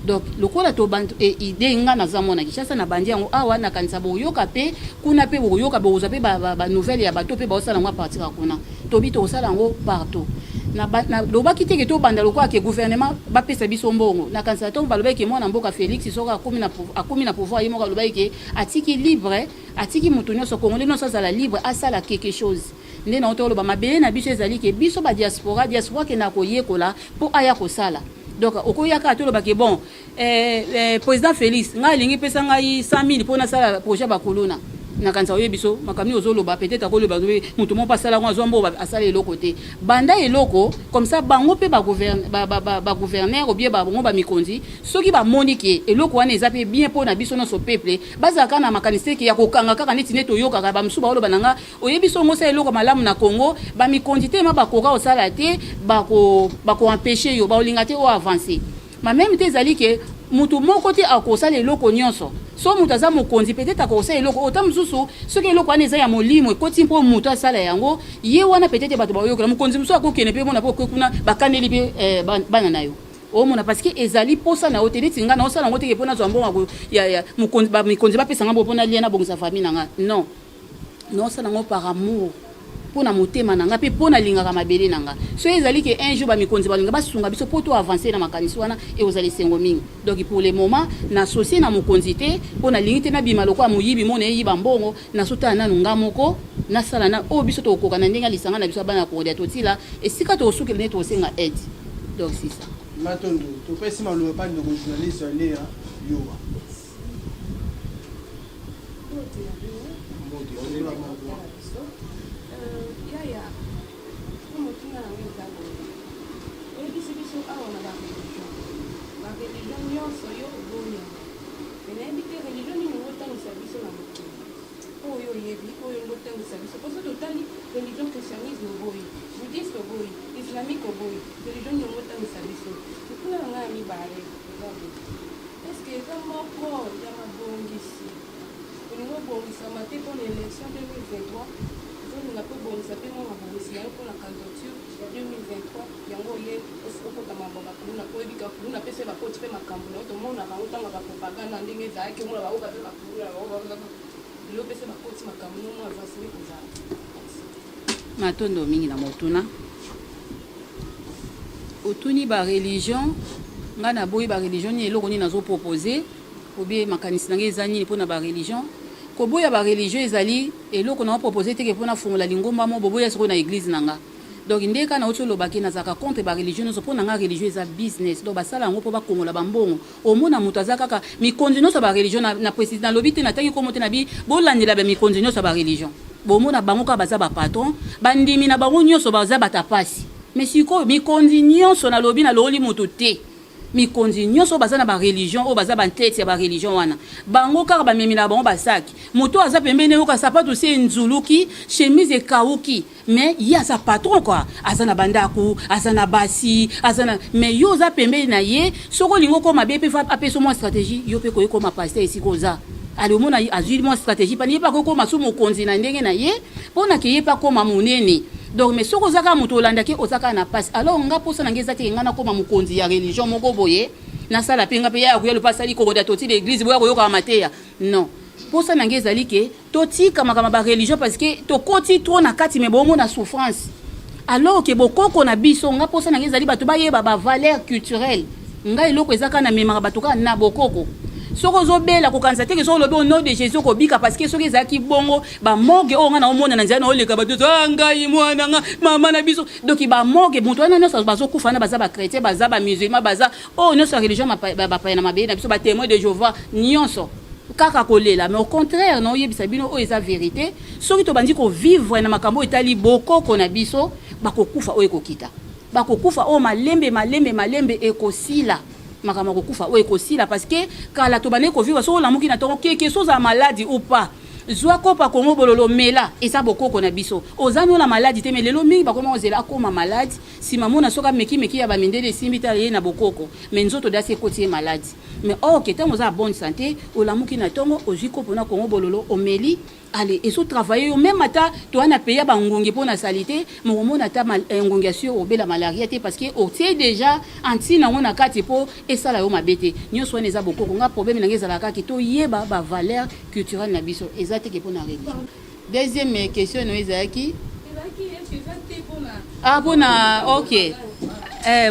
Donc lokola idée, nga naza mwana Kinshasa, nabandi yango awa, nakanisa boyoka mpe kuna, mpe bokoyoka, bokozwa mpe banouvelle ya bato mpe baosala yango à partir ya kuna. Tobi tokosala yango partout. Lobaki te ke tobanda lokola ke gouvernement bapesa biso mbongo. Nakanisa ntongo balobaki ke mwana mboka Félix, soki akomi na pouvoir, ye moko alobaki ke atiki libre. Atiki moto nyonso, Congolais nyonso azala libre, asala quelque chose. Nde nauti koloba, mabele na biso ezali ke biso ba diaspora, diaspora akendaka koyekola mpo aya kosala. Donc okoya kaka toloba ke bon, président Félix, ngai alingi pesa ngai 100 000 mpo nasala projet ya bakuluna. Nakanisa oyebi biso makambo nini ozoloba. Peut-être akoloba moto moko mpe asala yango, azwa mbongo, asala eloko te. Banda eloko comme ça, bango mpe bagouverneur obie bango bamikonzi, soki bamoni ke eloko wana eza mpe bien mpo na biso nyonso peuple, bazalaka na makanisi te ke ya kokanga kaka neti nde toyokaka bamosusu baoloba na nga. Oyebi songo osala eloko malamu na Congo, bamikonzi te ma bakoka kosala te, bakoempêcher yo, baolinga te oyo avance. Ma même te ezali ke motu moko te akosala eloko nyonso. So moto aza mokonzi, peut-être akosala eloko ota mosusu. Soki eloko wana eza ya molimo, ekoti mpo moto asala yango, ye wana peut-être bato baoyokela. Mokonzi mosusu akokende mpe mona mpo okwe kuna, bakaneli mpe bana na yo, omona, parce que ezali posa na yo te. Neti ngai naosala yango teke mpo nazwa mbongo ya mikonzi bapesanga mbo mpo nalia, nabongisa famille na nga. Non, naosala yango par amour, mpo na motema na nga mpe mpo nalingaka mabele na nga. So ezali ke un jour bamikonzi balinga basunga biso mpo to avance na makanisi wana, ekozala esengo mingi. Donc pour le moment naassocie na mokonzi te, mpo nalingi te nabima lokola moyibi mona eyiba mbongo. Nasotala nanu nga moko, nasala na oyo biso tokokoka na ndenge ya lisanga na biso ya bana ya Kongo dia Totila, esika tokosukela nde tokosenga aide. Donc c'est ça. Matondo. Topesi maloba pa ndeko journaliste Lea Yowa. Mbote. Yaya, po motuna yango eza boye: oyebisi biso awa na bareligion nyonso yo oboyi yango, me nayebi te religion nini ngo otangisa biso na mokili oyo oyebi, oyo ngo otangisa biso. Mpo so totali religion christianisme oboyi, bouddhiste oboyi, islamique oboyi, religion nini ngo otangisa biso? Motuna na ngai ya mibale eza boye: est ce que eza moko ya mabongisi olingi obongisama te mpona élection 2023? Ozolinga mpe obongisa mpe mwa mabongisi na yo mpona candidature ya 2023 yango, oye okota mambo bakuluna, po oyebi ka kuluna mpe so bakoti mpe makambo na yo, tomonaka yango ntango bapropagande ndenge ezalaki, omona baoka mpe bakuluna lelo mpe so bakoti makambo no mwa avance nde kozala. Matondo mingi na motuna otuni. Bareligion, ngai naboyi bareligion nini? Eloko nini nazopropose obie makanisi na ngai eza nini mpona bareligion? Koboya bareligion ezali eloko na opropose teke mpona fungola lingomba mo boboya sikoyo na église na nga. Donc nde kaka nauti olobaki, nazalaka contre bareligion nyonso. Mpo na nga religion eza business, donc basala yango mpo bakongola bambongo. Omona moto aza kaka mikonzi nyonso ya bareligion na précise, nalobi te, natangi komo te, na bi bolandela bamikonzi nyonso ya bareligion, bomona bango kaka baza bapatron, bandimi na bango nyonso baza bata pasi. Mais sikoyo mikonzi nyonso, nalobi, nalongoli moto te, mikonzi nyonso oyo baza na bareligion, oyo baza bantete ya bareligion wana, bango kaka bamemi na bango basaki. Moto aza pembeni, yoka sapato se enzuluki, chemise ekawuki, mais ye aza patron quoi, aza na bandako, aza na basi, aza na. Mais yo oza pembeni na ye, soki olingi okoma be mpe apesa mwa stratégie, yo mpe koyi koma pasteur esika oza. Ale omona azwi mwa stratégie pani, ye mpe akokoma so mokonzi na ndenge na ye, mpo na ke ye mpe akoma monene. Donc mais soki oza kaka moto olandaki, oza kaka na pasi. Alors nga mposa na ngai eza te nga nakoma mokonzi ya religion moko boye, nasala mpe nga mpe ya koya lopa asali kokoda totila église boya koyokaka mateya. Non, mposa na ngai ezali ke totika makambo ya bareligion, parce que tokoti trop na kati, me bomona souffrance, alors ke bokoko na biso. Nga mposa na ngai ezali bato bayeba bavaleur culturelle. Ngai eloko eza kaka namemaka bato kaka na bokoko. Soki ozobela, kokanisa teke soki olobi "Au nom de Jésus" okobika, parce que soki ezalaki bongo, bamorgue oyo ngai naomona na nzela na oleka, bato ah, ngai mwana nga mama na biso. Donc bamorgue, moto wana nyonso bazokufa wana, baza bachrétien, baza bamusulman, baza oyo nyonso ya religion bapaya na mabele na biso, batémoin de Jéhovah nyonso kaka kolela. Mais au contraire, naoyebisa bino oyo eza vérité: soki tobandi kovivre na makambo oyo etali bokoko na biso, bakokufa oyo ekokita, bakokufa oyo malembe malembe malembe ekosila. Makambo ya kokufa oyo ekosila, parce que kala tobandaki kovivre, soki olamuki na ntongo keke, so ozala maladi ou pas, zwa kopa kongo bololo, mela, eza bokoko na biso, oza no na maladi te. Mais lelo mingi bakoma kozela akoma maladi, nsima mona soki amekimeki ya bamindele esimbi te, ye na bokoko, mais nzoto dasi ekoti ye maladi. Mais or ke ntango oza na bonne santé, olamuki na ntongo, ozwi kopo na kongo bololo, omeli, ale ezotravaille yo. Même ata toza na pays ya bangungi mpo na sali te, mokomona ata ngungi ya sur obela malaria te, parce que otie déjà antina yango na kati mpo esala yo mabe te. Nyonso wana eza bokoko. Nga problème na ngai ezalaka kaka toyeba bavaleur culturelle na biso, eza teke mpo na religion. Deuxième question no ezalaki ah mpona ok,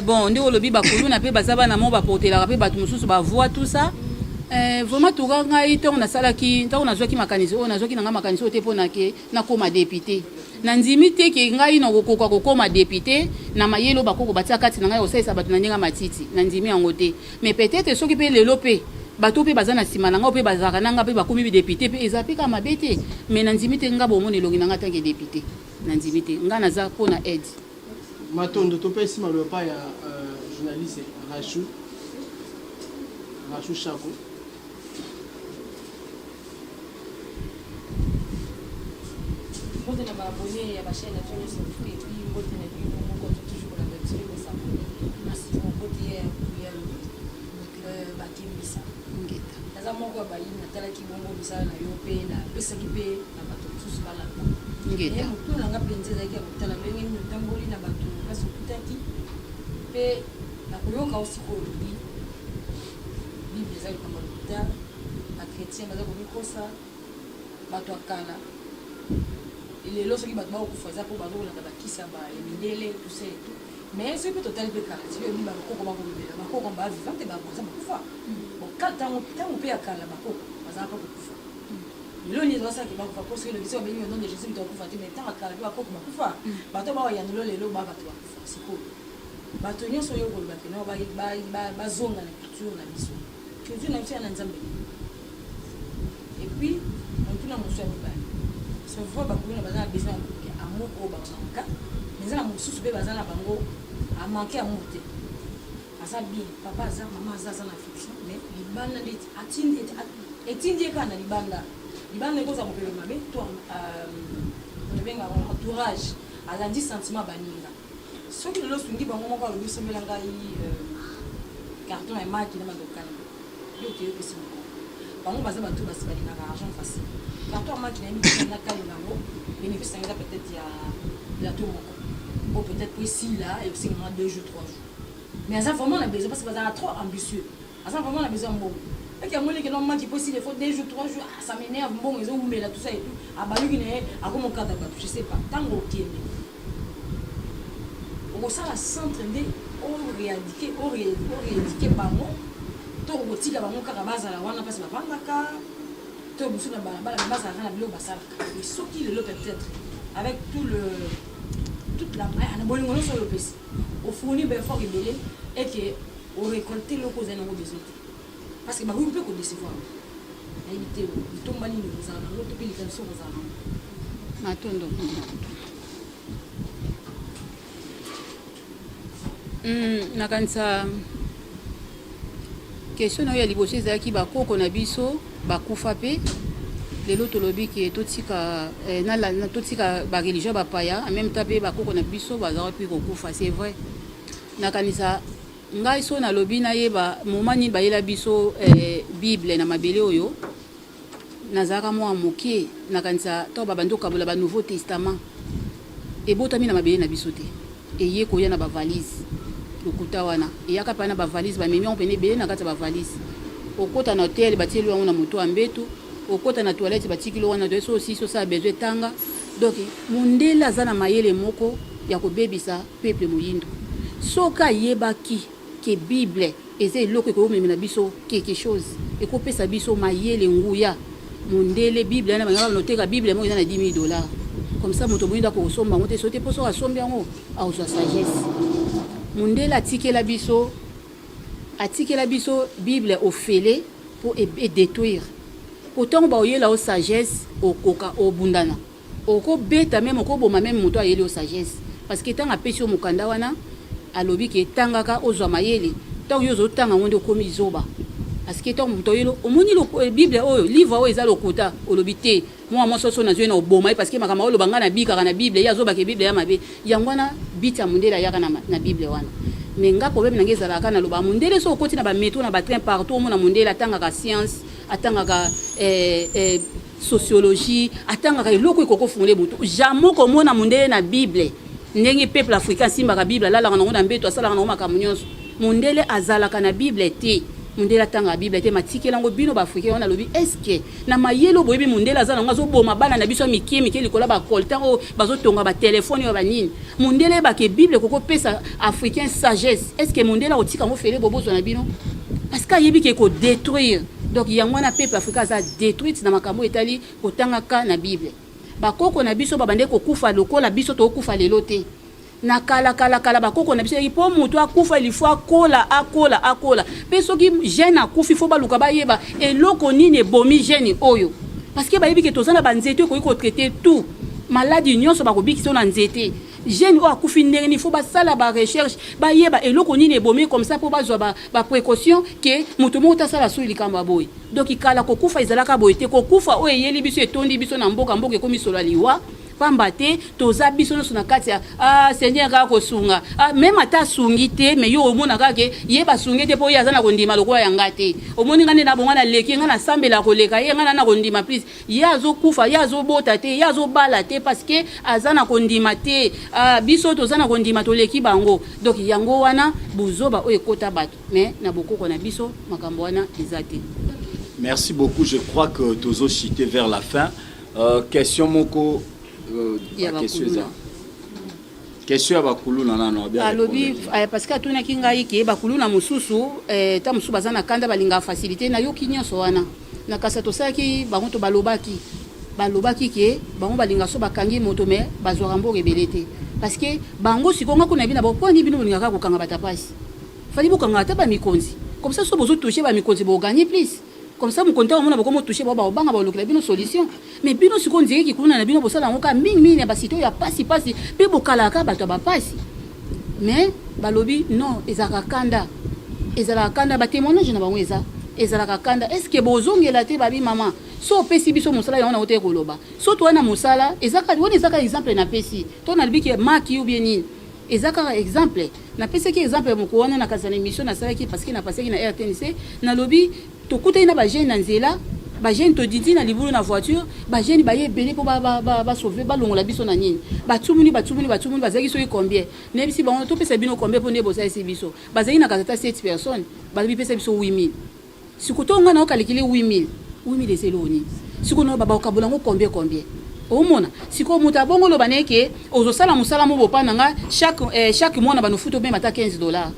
bon, nde olobi bakuluna mpe baza bana mo baportelaka mpe bato mosusu bavoi tout ça. Eh, vraiment tuka ngai ntango nasalaki, ntango nazwaki makanisi oyo, nazwaki na ngai makanisi oyo te mpo na ke nakoma depute. Nandimi te ke ngai nakokoka kokoma depute na mayele oyo bakoko batia kati na ngai ya kosalisa bato na ndenge ya matiti. Nandimi yango te. Mais peut-etre soki mpe lelo mpe bato mpe baza na nsima na ngai mpe bazalaka na ngai mpe bakomi depute mpe eza mpe kaka mabe te. Mais nandimi te ngai bomona elongi na ngai tant que depute. Nandimi te. Ngai naza mpo na aide. Matondo, topesi maloba epai ya journaliste Rachou, Rachou Shako. Mbote na ba abonnes ya ba chaîne na biso nyonso tout et puis mbote na bino moko to toujours kolanda biso mpe kosabonner massivement. Mbote ya ya bakembisa. Ingeta. Naza moko ya bayini natalaki bongo misala na yo mpe napesaki mpe na bato mosusu balanda. Ingeta. Mais motuna na nga mpenza ezalaki ya kotala ndenge nini otamboli na bato place okutaki mpe na koyoka yo sikoyo olobi Bible eza likambo ya lokuta, ba chretiens baza komikosa, bato ya kala lelo soki bato bakokufa eza mpo bazokolanda bakisi ya mindele tout ça et tout. Mais soki mpe totali mpe kala ti oyebi bakoko bakolobela bakoko ba vivant te baza bakufa. Bon kala ntango ntango mpe ya kala bakoko bazala mpe kokufa. Lelo nini ezalaki bakufa mpo soki elobi soki babengi au nom de Jésus moto akufa te mais ntango ya kala mpe bakoko bakufa. Bato baoyanelo lelo ba bato bakufa sikoyo. Bato nyonso oyo okoloba ke no bazonga na culture na biso. Culture na biso ya na Nzambe nini? Et puis motuna mosusu ya mibale. C'est vrai bakuluna baza na besoin ya amour oyo bamanka, mais eza na mosusu mpe baza na bango amanke amour te. Aza bien, papa aza, mama aza, aza na affection, mais libanda nde atindi etindi ye kaka na libanda. Libanda ekozala mopepe mabe to tobengaka entourage, alandi sentiment baninga. Soki lelo osungi bango moko alobi sombela ngai carton ya maki na mandokani yo okeyi opesi moko bango baza bato basi balingaka argent facile carton ya maki nayebi te na kalinga yango bénéfice na eza peut-être ya plateau moko o peut-être po esila ekosenga mwa 2 jours 3 jours mais aza vraiment na besoin parce que bazalaka trop ambitieux aza vraiment na besoin ya mbongo eke amoni ke no maki po esila il faut 2 jours 3 jours ah, ça m'énerve mbongo ezowumela tout ça et tout abaluki na ye akomokata bato je sais pas ntango okende okosala centre nde oreadike oreadike bango to okotika bango kaka bazala wana mpasi bavandaka to mosusu na balabala me bazalaka na biloko basalaka mais soki lelo peut-être avec tout le toute la na bolingo nyonso oyo opesi ofourni baeffort ebele eke orecolte eloko ozali nango besoin te parce que bakoki mpe kodecevoir nayebi te litomba nini okozala nango to mpe likanisi okozala nango. Matondo. Nakanisa question na yo ya liboso ezalaki bakoko na biso bakufa mpe lelo tolobi ke totika eh, na, na, totika ba religion bapaya en même temps mpe bakoko na biso bazalaki mpe kokufa c'est vrai. Nakanisa ngai so nalobi nayeba moment nini bayela biso eh, bible na mabele oyo nazalaka mwa moke nakanisa ntango babandi kokabola ba nouveau testament ebotami na mabele na biso te eye koya na bavalise lokuta wana eyaka mpe na bavalise bamemi yango pene ebele na kati ya bavalise okota na hotel batieli yango na moto ya mbeto okota na toilette batikili wana to so osisi osala besoin etanga donc mondele aza na mayele moko ya kobebisa peuple moyindo soki ayebaki ke bible eza eloko ekoyomemela biso quelque chose ekopesa biso mayele nguya mondele bible wana bangaka banoteka bible moko eza na 10 000 dollars comme ça moto moyindo akokosomba yango te soki te mpo soki asombi yango akozwa sagesse mondele atikela biso atikela biso bible ofele mpo edétruire po ntango baoyela yo sagesse okoka obundana okobeta meme okoboma meme moto ayeli yo sagesse parce que ntango apesi yo mokanda wana alobi ke tangaka ozwa mayele ntango yo ozotanga yango nde okomi zoba parce que ntango moto oyeli omoni bible oyo livre oyo eza lokuta olobi te mwa mwasi oso nazwi na oboma ye parce que makambo oloba ngai nabikaka na bible ye azobaka bible ya mabe yango wana biti ya mondele ayaka na, na bible wana mais nga problème na ngai ezalaka naloba mondele so okoti na bametro na batrain partout omona mondele atangaka science atangaka eh, eh, sociologie atangaka eloko ekoki kofungola motu jamais komona mondele na bible ndenge peuple africain asimbaka bible alalaka nango na mbeto asalaka nango makambo nyonso mondele azalaka na bible te mondele atangaka bible te matikela yango bino baafricain wana alobi est-ce na mayele oyo boyebi mondele aza nango azoboma bana na biso ya mike mike likolo ya bacoltan oyo bazotonga batelefone oyo banini mondele eyebake bible ekoki kopesa africain sagesse est ce que mondele akotika yango fele bobozwa na bino parce que ayebi ke kodétruire. Donc yango wana peuple africain aza detruite na makambo etali kotangaka na Bible. Bakoko na biso babandaki kokufa lokola biso tokufa lelo te. Na kala kala kala, bakoko na biso eyaki mpo moto akufa, il faut akola, akola, akola. Mpe soki jeune akufi, faut baluka bayeba eloko nini ebomi jeune oyo, parce que bayebi ke toza na banzete ekoki kotraiter tout maladie nyonso, bakobikisa na nzete. Jeune oyo akufi ndenge nini, faut basala barecherche, bayeba eloko nini ebomi, comme ça mpo bazwa baprécaution ke moto moko tasala soki likambo ya boye. Donc kala kokufa ezalaka boye te. Kokufa oyo eyeli biso, etondi biso na mboka, mboka ekomi solo ya liwa, pamba te toza biso nyonso na kati ya ah, Seigneur kaka kosunga. Ah, même ata asungi te, mais yo omona kaka ke ye basungi te mpo ye aza na kondima lokola ya nga te. Omoni nga nde na bonga, naleki nga, nasambela koleka ye, nga na na kondima plus. Ye azokufa, ye azobota te, ye azobala te, parce que aza na kondima te. Ah, biso toza na kondima, toleki bango. Donc yango wana buzoba oyo ekota bato, mais na bokoko na biso makambo wana eza te. Merci beaucoup. Je crois que tozo chuter vers la fin. Question moko ya question bakuluna. Question ya bakuluna nano abia. Alobi parce que atunaki ngai ke bakuluna mosusu ta mosusu baza na kanda, balingaka facilité. Nayoki nyonso wana na kasa tosalaki bango to balobaki ke bango balingaka so bakangi moto, mais bazwaka mbongo ebele te, parce que bango sikoyo nga kuna yebi na bango mpo ani bino bolingaka kokanga bato ya pasi. Fali bokanga ata bamikonzi, comme ça so bozotouche bamikonzi, boganye plus. Comme ça mokonzi ntango omona bokomo touche bao, baobanga, balukela bino solution. Mais bino sikoyo nzeke kuluna na bino bosala yango kaka mingimingi na basite oyo ya pasi pasi, mpe bokalaka bato ya bapasi. Mais balobi non, ezalaka kanda, ezalaka kanda. Batémoignage na bango eza ezalaka kanda. Est ce que bozongela te? Babi mama, so opesi biso mosala yango na te koloba so toya na mosala, eza wana, eza kaka exemple napesi to nalobi ke maki ou bien nini, eza kaka exemple napesaki. Exemple ya moko wana na kasa na émission nasalaki, parce que napasaki na RTNC, nalobi tokutani na bajeune na nzela, bajeune todidi na libulu na voiture, bajeune baye ebele mpo basauve, balongola biso na nini, batumuni, batumuni, batumuni. Bazalaki soki combien? Nayebisi bango topesa bino combien mpo nde bosalisi biso? Bazalaki na kasa ta 7 personnes. Balobi pesa biso 8000. Sikoyo to ngai naokalikile 8000, 8000 eza eloko nini? Sikoyo na bakokabola yango combien combien? Omona sikoyo moto abongo oloba na ye ke ozosala mosala mo bopa na nga chaque mois na banofuta obema ata 15 $.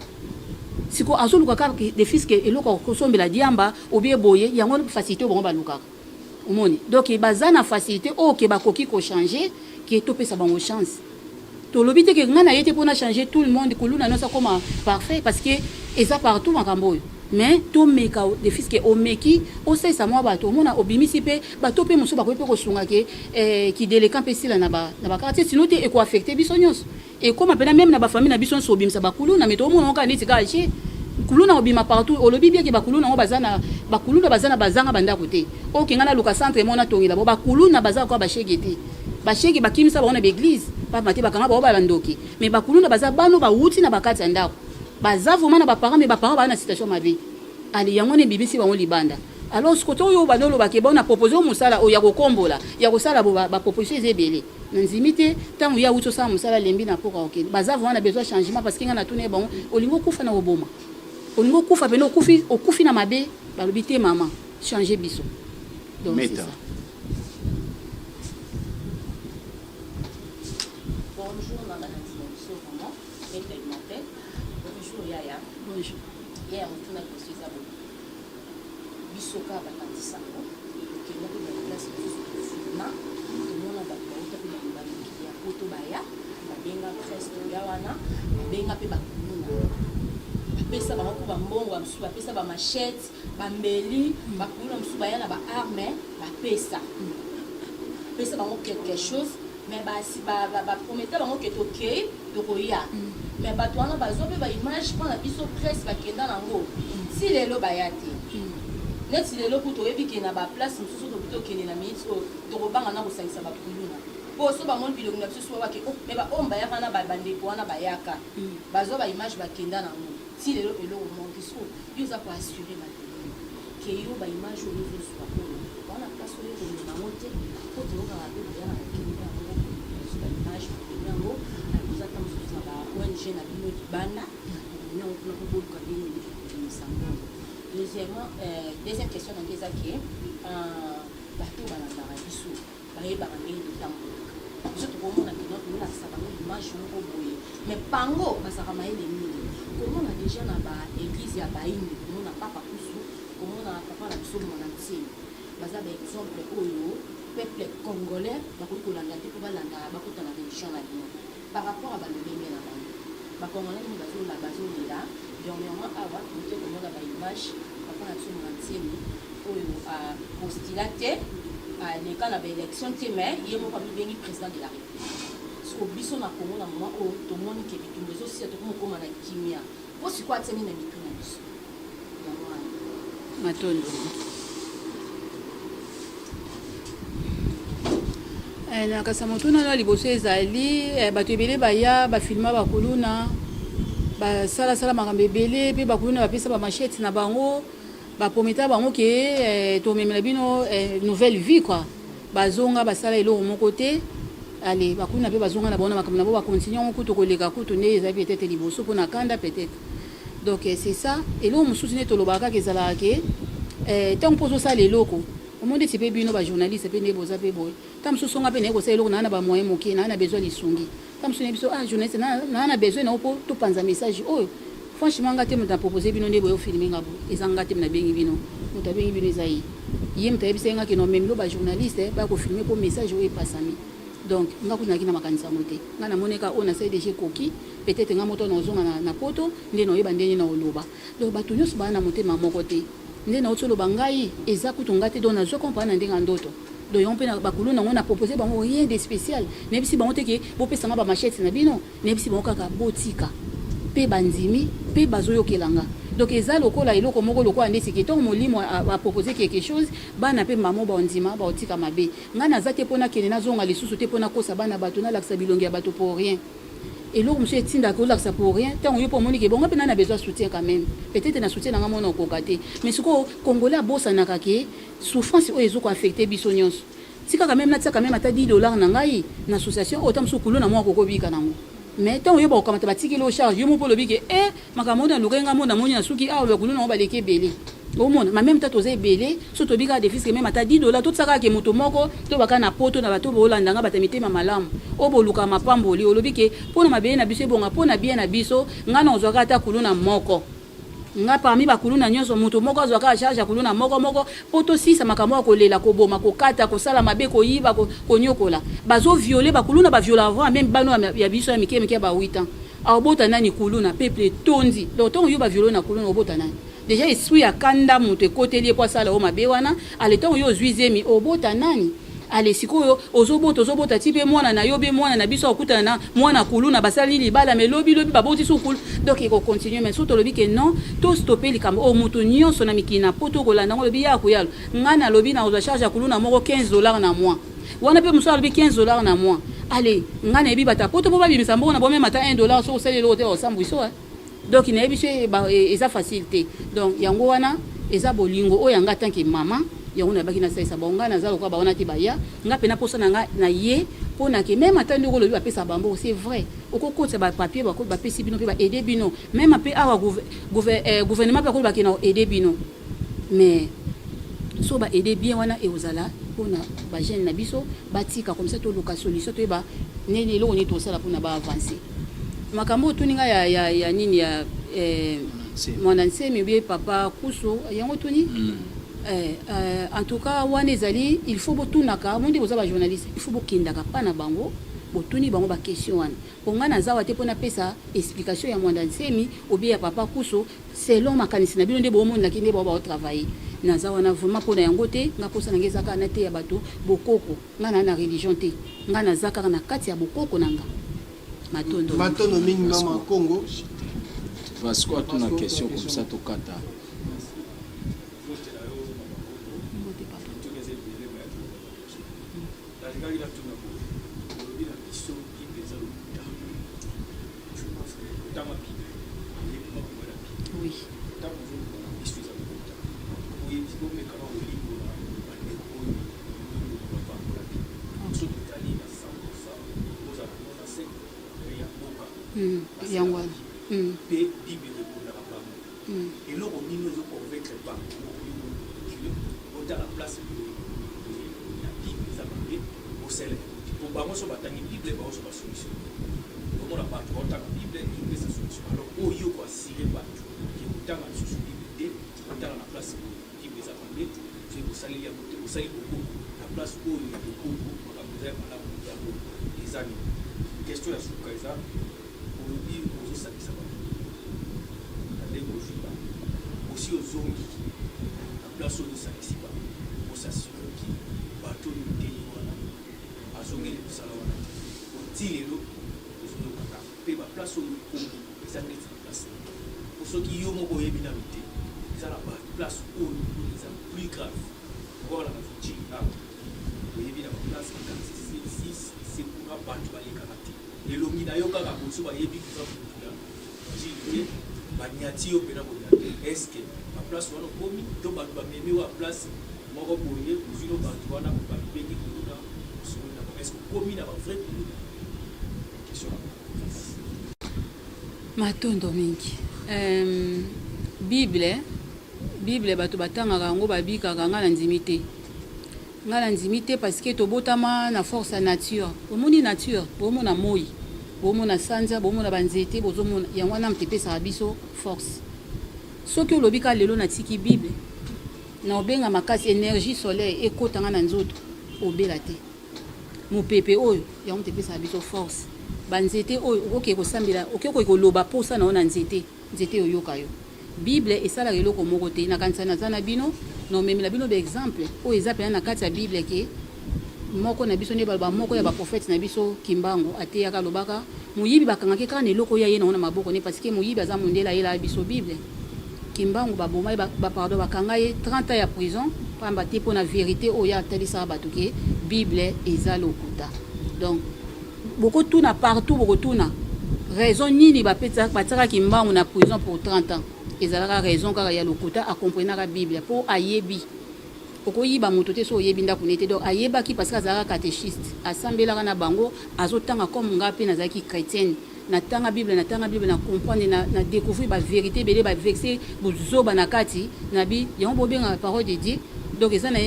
Sikoyo azoluka kaka de fiske eloko akosombela diamba obie boye. Yango facilité oyo bango balukaka, omoni. Donc baza na facilité oyo ke bakoki kochange, ke topesa bango chance. Tolobi te ke ngai na ye te mpona changer tout le monde, kuluna nyonso akoma parfait, parce que eza partout makambo oyo. Mais tomeka de fiske omeki osalisa mwa bato, omona obimisi mpe bato mpe mosusu bakoki mpe kosunga ke kideleka mpe esila na baquartier. Sinon te, ekoaffecte biso nyonso, ekóma mpena même na bafamille na biso nyonso. Obimisa bakuluna, mais toomona kaka neti kaka je kuluna obima partout. Olobi bien ke bakuluna yango baza na bakuluna, baza na bazanga bandako te. Oke ngai naluka centre mo natongela bo bakuluna, baza kwa bashege te. Bashege bakimisa bango na baeglise, pamba te bakanga bango bandoki. Mais bakuluna baza bano bawuti na bakati ya ndako, baza vraiment na baparent, mais baparent baza na situation mabe. Ale yango wana ebimisi bango libanda. Alors kote oyo bando olobaki bao na propose oyo mosala oyo ya kokombola, ya kosala bo baproposition eza ebele na ndimi te. Ntango ye awuti osala mosala, alembi na mpoka, okende. Baza vraiment na besoin changement, parce que ngai natuna ye bango: olingi okufa na koboma, olingi okufa pene, okufi, okufi na mabe? Balobi te mama, change biso. Donc c'est Meta. ça. Bonjour, Nana Biso, vraiment. Maître Alimentaire. Bonjour, Yaya. Bonjour. Yaya, motuna liboso eza boye. Biso kaka bakanisi sango, tokenda mpe baplace mosusu, tofilma, tomona bato bauta mpe bamikili ya poto, baya babenga presse, toya wana, babenga mpe bakuluna, bapesa bango mpo bambongo, bamosusu bapesa bamachete, bambeli. Bakuluna mosusu baya na baarme, bapesa pesa bango quelque chose, mais baprometa bango ke tokei, tokoya. Mais bato wana bazwa mpe baimage mpo na biso presse, bakenda nango, si lelo baya te. Neti lelo kutu oyebi ke na baplace mosusu tobi tokende na minute oyo, tokobanga na kosangisa bakuluna, mpo so bamoni bilongi na biso, so babake oh, mais baoyo bayaka na bandeko wana, bayaka bazwa baimage, bakenda nango, ti lelo eloko moko te. So yo oza koassure bato ke yo baimage oyo ozozwa oyo wana, place oyo komema yango te, po toyokaka mpe boya na bakende yango, ozwi baimage, bokomi yango, boza ta mosusu na ba ONG na bino libanda, bokomi yango kuna mpo boluka ndenge nini kobimisa mbongo. Deuxièmement, deuxième question na ngai eza ke bato balandaka biso bayebaka ndenge totambolaka. Biso tokomona kino tolakisa bango image moko boye, mais bango bazalaka mayele mingi komona déjà na baeglise ya bainde, komona papa kusu. Komona papa na biso Muana Nsemi. Baza ba exemple oyo peuple congolais bakoki kolanda te po balanda bakota na religion na bino par rapport ya ba lolenge na bango. Ba congolais mingi bazo bazo lela dernièrement awa towuti komona ba image papa na biso Muana Nsemi oyo a postula te aleka na ba election te mais ye moko amibengi president de la republique. Sikoyo biso na Congo na moment oyo tomoni ke bitumba ezo sila tokomi kokoma na kimia po sikoyo atia nini na mitu na biso? Yango wana. Matondo. Eh, na kasa motuna na liboso ezali eh, bato ebele baya bafilma bakuluna basalasala makambo ebele mpe bakuluna bapesa bamachete na bango baprometa bango ke eh, tomemela bino eh, nouvelle vie quoi bazonga basala eloko moko te ale bakuluna mpe bazonga na bango na makambo na bango bakontinue yango kutu koleka kutu nde ezali peut-être liboso mpo na kanda peut-être donc eh, c'est ça eloko mosusu nde tolobaka kaka ezalaka ke eh, ntango mpo ozosala eloko omoni ndeti mpe bino bajournaliste mpe nde boza mpe boye ntango mosusu nga mpe naye kosala eloko naa na bamoyen moke naa na besoin lisungi ntango mosusu nayebi biso ah journaliste naa na besoin na yo mpo topanza message oyo franchement nga te moto na propose bino nde boye ofilme nga boye eza nga te moto nabengi bino moto abengi bino eza ye ye moto ayebisaki nga ke nomemilo bajournaliste baya kofilme mpo message oyo epasami donc nga kutu nayaki na makanisi yango te nga namoni kaka oyo nasali deja ekoki peut-être nga moto nazonga na, na poto nde naoyeba ndenge naoloba donc bato nyonso baa na motema moko te nde nauti oloba ngai eza kutu nga te donc nazwa comprendre na ndenge ya ndoto donc yango mpe bakuluna yango na propose bango rien de spécial nayebisi bango te ke bopesa nga bamachete na bino nayebisi bango kaka botika mpe bandimi mpe bazoyokela nga donc eza lokola eloko moko lokola ndeti ke ntango molimo apropose quelque chose bana mpe mamo baondima baotika mabe ngai naza te mpo nakende nazonga lisusu te mpo nakosa bana bato nalakisa bilongi ya bato pour rien eloko mosusu etindaka olakisa pour rien ntango yo mpo omoni ke bongo mpe ngai na besoin soutien quand même peut-être na soutien na ngai mona okoka te mais sikoyo congolais abosanaka ke souffrance oyo ezo ko affecter biso nyonso tika quand même natia quand même ata 10 dollars na ngai na association oyo ta mosusu kuluna moko akokobika nango mais ntango yo bakokamata batikeli yo charge yo moko olobi ke e makambo oyo nalukai ngai mona moni na suki awa bakuluna yango baleki ebele omona ma meme ta toza ebele so tobi kaka defiske meme ata 10 dollars totisaka kaka ke moto moko to baka na poto na bato bolanda nga bato ya mitema malamu oyo bolukaka mapamboli olobi ke mpo na mabele na biso ebonga mpo na bien na biso ngai na ozwaka ata kuluna moko Nga parmi ba kuluna nionso mutu moko azwa kaka charge ya kuluna moko moko po tosilisa makambo ya kolela, koboma, kokata, kosala mabe, koyiba, koniokola. Bazo violer ba kuluna ba viola avant meme bana oyo ya biso ya mike mike ya ba 8 ans. Akobota nani kuluna? Peuple etondi. Donc tango yo ba violer yo na kuluna okobota nani? Dejà esprit ya kanda mutu ekoteli ye po asala yo mabe wana, ale tango yo ozui zemi obota nani? Ale sikoyo ozo bota ozo bota ti pe mwana na yo be mwana na biso akokutana na mwana kuluna basali libala mais lobi lobi baboti su kulu donc eko continuer mais soki tolobi ke non to stopper likambo oyo mutu nyonso na mikili na poto okolanda ngo olobi ya kuyalo ngai nalobi nakozwa charge ya kuluna moko 15 dollars na mois wana pe mosusu alobi 15 dollars na mois ale ngai nayebi bato ya poto po babimisa mbongo na bango meme ata 1 dollar soki osali eloko te bakosambwisa yo Donc nayebi so eza facile te. Donc yango wana eza bolingo oyo ya nga tant que maman yango nayebaki nasalisa bango nga naza lokola ba wana te baya nga pena posa na nga na ye pona ke meme ata ndenge olobi bapesa bango c'est vrai okokotisa ba papier bapesi bino pe ba aider bino meme pe awa gouvernement pe akoloba ke na aider bino mais so ba aider bien wana ekozala pona ba jeune na biso batika comme ça toluka solution toyeba nini eloko nini tosala pona ba avancer Makambo otuni nga ya, ya, ya nini ya eh, mwana nsemi obie papa kusu yango otuni mm. eh, eh, en tout cas wana ezali il faut botunaka mo nde boza ba journaliste il faut bokendaka pa na bango botuni bango ba question wana po ngai naza wa te mpo napesa explication ya mwanda nsemi obie ya papa kusu selon makanisi na bino nde bomonelaki nde bao baotravaille naza wana vraiment mpo na yango te nga mposa na ngai eza kaka nateya bato bokoko ngai naa na religion te ngai naza kaka na kati ya bokoko na nga Matondo. Matondo mingi mama Congo. Vasco atuna question comme ça tokata. Nalingaki natuna boye, olobi na biso Bible eza lokuta. Je pense que otanga Bible, oyebi makambo ya Bible. Oui. Ntango ozoloba na biso eza lokuta, oyebi omeka na kolimbola bandeko oyo ozoloba bapambola Bible. Biso totali na 100% ozala 95 ya mboka. Yango wana. Mpe Bible erepondaka bango. Eloko nini ezo convaincre bango botala place boye boye na Bible eza mabe bosala yango te po bango so batangi Bible bango so ba solution omona bato baotanga Bible ezopesa solution alors oyo ko assurer bato ke kotanga lisusu Bible te kotanga na place. place boye Bible eza mabe, soki bosaleli yango te bosali bokoko na place oyo ya bokoko makambo eza ya malamu yango eza nini? Question ya suka eza olobi ozosangisa bato na ndenge ozwi bango osi ozongi na place oyo osangisi bango osasure ki bato oyo oteyi wana bazongeli mosala wana te po ti lelo tozoyoka kaka pe ba place oyo okomi eza neti ba place nini po soki yo moko oyebi nanu te eza na ba place oyo kuna eza plus grave lokola na ba vigile awa oyebi na ba place ba quartier 6 se kuna batu balekaka te elongi na yo kaka boye soki bayebi oza mutu ya vigile te banyati yo pena konyata est ce que ba place wana okomi to batu bamemi yo place moko boye ozwi no batu wana babengi kuluna osololi na bango est ce que okomi na ba vrai kuluna question na Matondo mingi. Um, Bible, Bible bato batangaka yango babikaka, ngai nandimi te. Ngai nandimi te parce que tobotama na force ya nature. Omoni nature, bomona moi, bomona sanza, bomona banzete, bozomona yango wana moto epesaka biso force. Soki olobi ka lelo natiki Bible, na obenga makasi energie soleil ekota nga na nzoto, obela te. Mopepe oyo yango moto epesaka biso force. Ba nzete oyo okoki kosambela, okoki koloba posa na yo na nzete, nzete oyoka yo. Bible esalaka eloko moko te. Nakanisa naza na bino, na omemela bino ba exemple oyo eza pena na kati ya Bible ke moko na biso nde baloba moko ya ba prophète na biso Kimbangu ateyaka alobaka moyibi bakangaki kaka na eloko oyo aye nango na maboko ne parce que moyibi aza mondele ayelaka biso Bible. Kimbangu ba boma ye ba pardon ba kanga ye 30 ans ya prison pamba te pona verite oyo ye atalisaka batu ke bible eza lokuta donc boko tuna partout boko tuna raison nini ba tiaka kimbangu na prison pour 30 ans ezalaka raison kaka ya lokuta a comprenaka bible po ayebi okoyiba moto te so oyebi ndako ne te donc ayebaki parce que azalaka catechiste asambelaka na bango azotanga comme nga pe nazalaki chrétienne Na tanga bible na tanga bible na comprendre na na decouvrir ba verite ebele ba vexe buzoba na kati na bi yango bo bengaka parole de Dieu donc eza na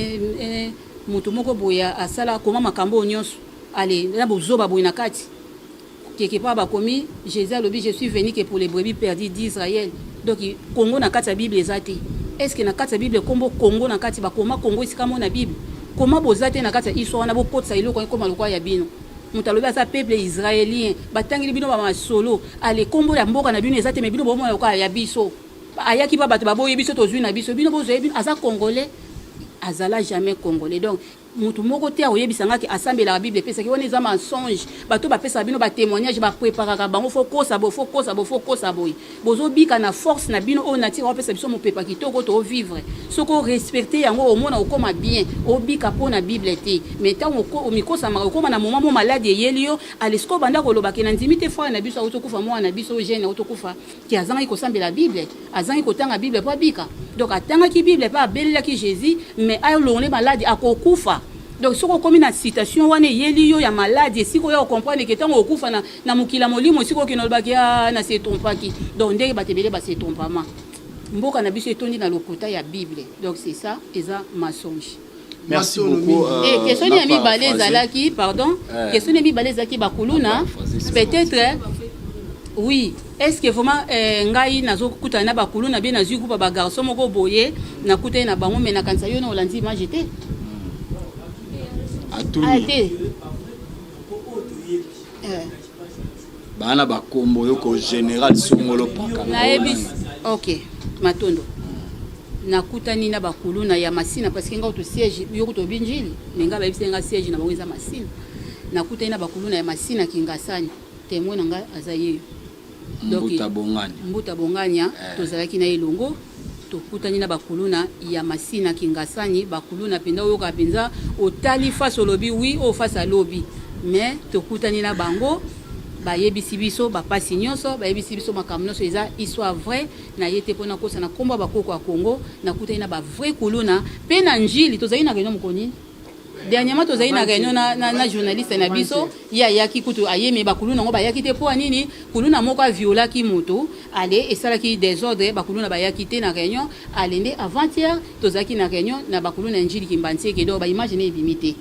mutu moko boye asala akoma makambo oyo nionso ale na buzoba boye na kati quelque part bakomi Jesus alobi je suis venu que pour les brebis perdues d'Israël donc Congo na kati ya bible eza te est ce que na kati ya bible kombo Congo na kati bakoma Congo esika moko na bible koma boza te na kati ya histoire wana bokotisa eloko ekoma lokola ya bino Moto alobi aza peuple israelien batangeli bino ba masolo ale kombo ya mboka na bino eza te mais bino bomona lokola ya biso ayaki pa bato baboyi biso tozui na biso bino bozwa ye bino aza congolais azala jamais congolais donc mutu moko te akoyebisa nga ke asambelaka bible epesaki wana eza mensonge bato bapesaka bino ba témoignage ba preparaka bango fo kosa boye fo kosa boye fo kosa boye Bozo bika na force na bino oyo nature apesa biso mupepa kitoko to vivre soki o respecter yango omona okoma bien obika po na bible te mais tango omikosamaka okoma na moment mo malade eyeli yo ale sikoyo banda koloba ke nandimi te frère na biso awuti okufa mwana na biso jeune awuti okufa ke azangaki kosambela bible azangi kotanga bible po abika donc atangaki bible pe abelelaki Jesus mais alongole malade akokufa donc soki okomi na situation wana eyeli yo ya malade esika oya ocomprendre ke ntango okufa na Na mokili ya molimo esika okende olobaki ah na se trompaki donc ndenge bato ebele ba se trompama mboka na biso etondi na lokuta ya bible donc c'est ça eza mensonge. Merci beaucoup. Euh, eh, question ya mibale ezalaki pardon eh. question ya mibale ezalaki bakuluna peut-être oui est ce que vraiment eh, ngai nazokutana na bakuluna bien nazwi groupe ya bagarçon moko boye nakutani na bango mais nakanisa yo na olandi image te atuni te Bana ba kombo yoko general songolo paka. Nayebi ok matondo nakutani na bakuluna ya masina parce que nga to siège yo kutu obi njili mais nga bayebisi nga siège na bango eza masina nakutani na bakuluna ya masina kingasani témoin na nga aza yeyo Donc, Mbuta Bongania. Mbuta Bongania, eh. Tozalaki na elongo tokutani na bakuluna ya Masina Kingasani, bakuluna mpenza oyoka mpenza otali face olobi oui oyo face alobi mais tokutani na bango bayebisi biso bapasi nyonso bayebisi biso makambo nyonso eza histoire vraie na ye te mpo nakosa na nkombo ya bakoko ya Congo nakutani na ba vrai kuluna mpe na Njili tozali na réunion mokolo nini Dernièrement tozali na réunion na, na, na journaliste na biso ye ayaki kutu aye me bakuluna yango bayaki te mpo nini kuluna moko aviolaki moto ale esalaki desordre bakuluna bayaki te na réunion ale nde avant-hier tozalaki na réunion na bakuluna ya Njili Kimbanseke donc ba image ne ebimi te.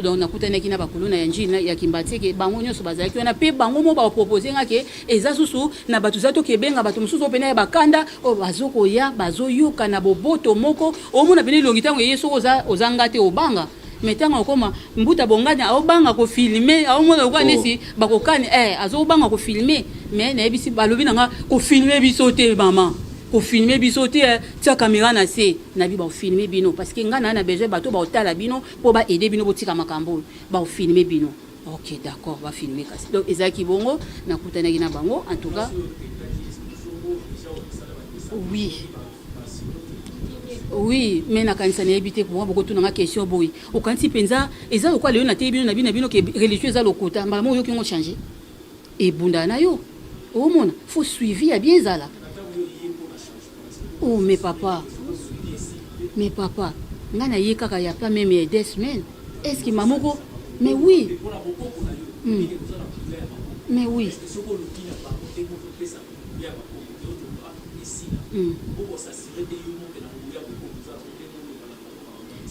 Donc nakutanaki na bakuluna ya Njili ya Kimbanseke, bango nyonso bazalaki wana mpe bango mo bapropose nga ke eza susu na bato za tokebenga bato mosusu oyo pene ya bakanda oyo bazokoya bazoyoka na boboto moko. Omona pene elongi ntango eye, soki oza nga te, obanga. Mais ntango akoma mbuta bongani, aobanga kofilmer, aomona lokola neti bakokani, azobanga kofilmer. Mais nayebisi, balobi na nga kofilmer biso te, mama, kofilmer biso te, tia caméra na se. Nabi baofilmer bino parce que nga na besoin bato baotala bino mpo baaider bino botika makambo oyo. Baofilmer bino, ok, d'accord, bafilmer kasi. Donc ezalaki bongo, nakutanaki na bango. En tout cas, oui, mais nakanisa, nayebi te pour bokotunanga question boye. Okanisi mpenza eza lokola lelo nateyi bino na bino na bino ke religion eza lokuta, mbala moko oyoki yango change ebunda na yo. Omona, faut suivi ya bien ezala. Oh, mais papa, mais papa, ngai naye kaka ya pas même ya 2 semaines. Est ce que mamoko? Mais oui. Mais oui.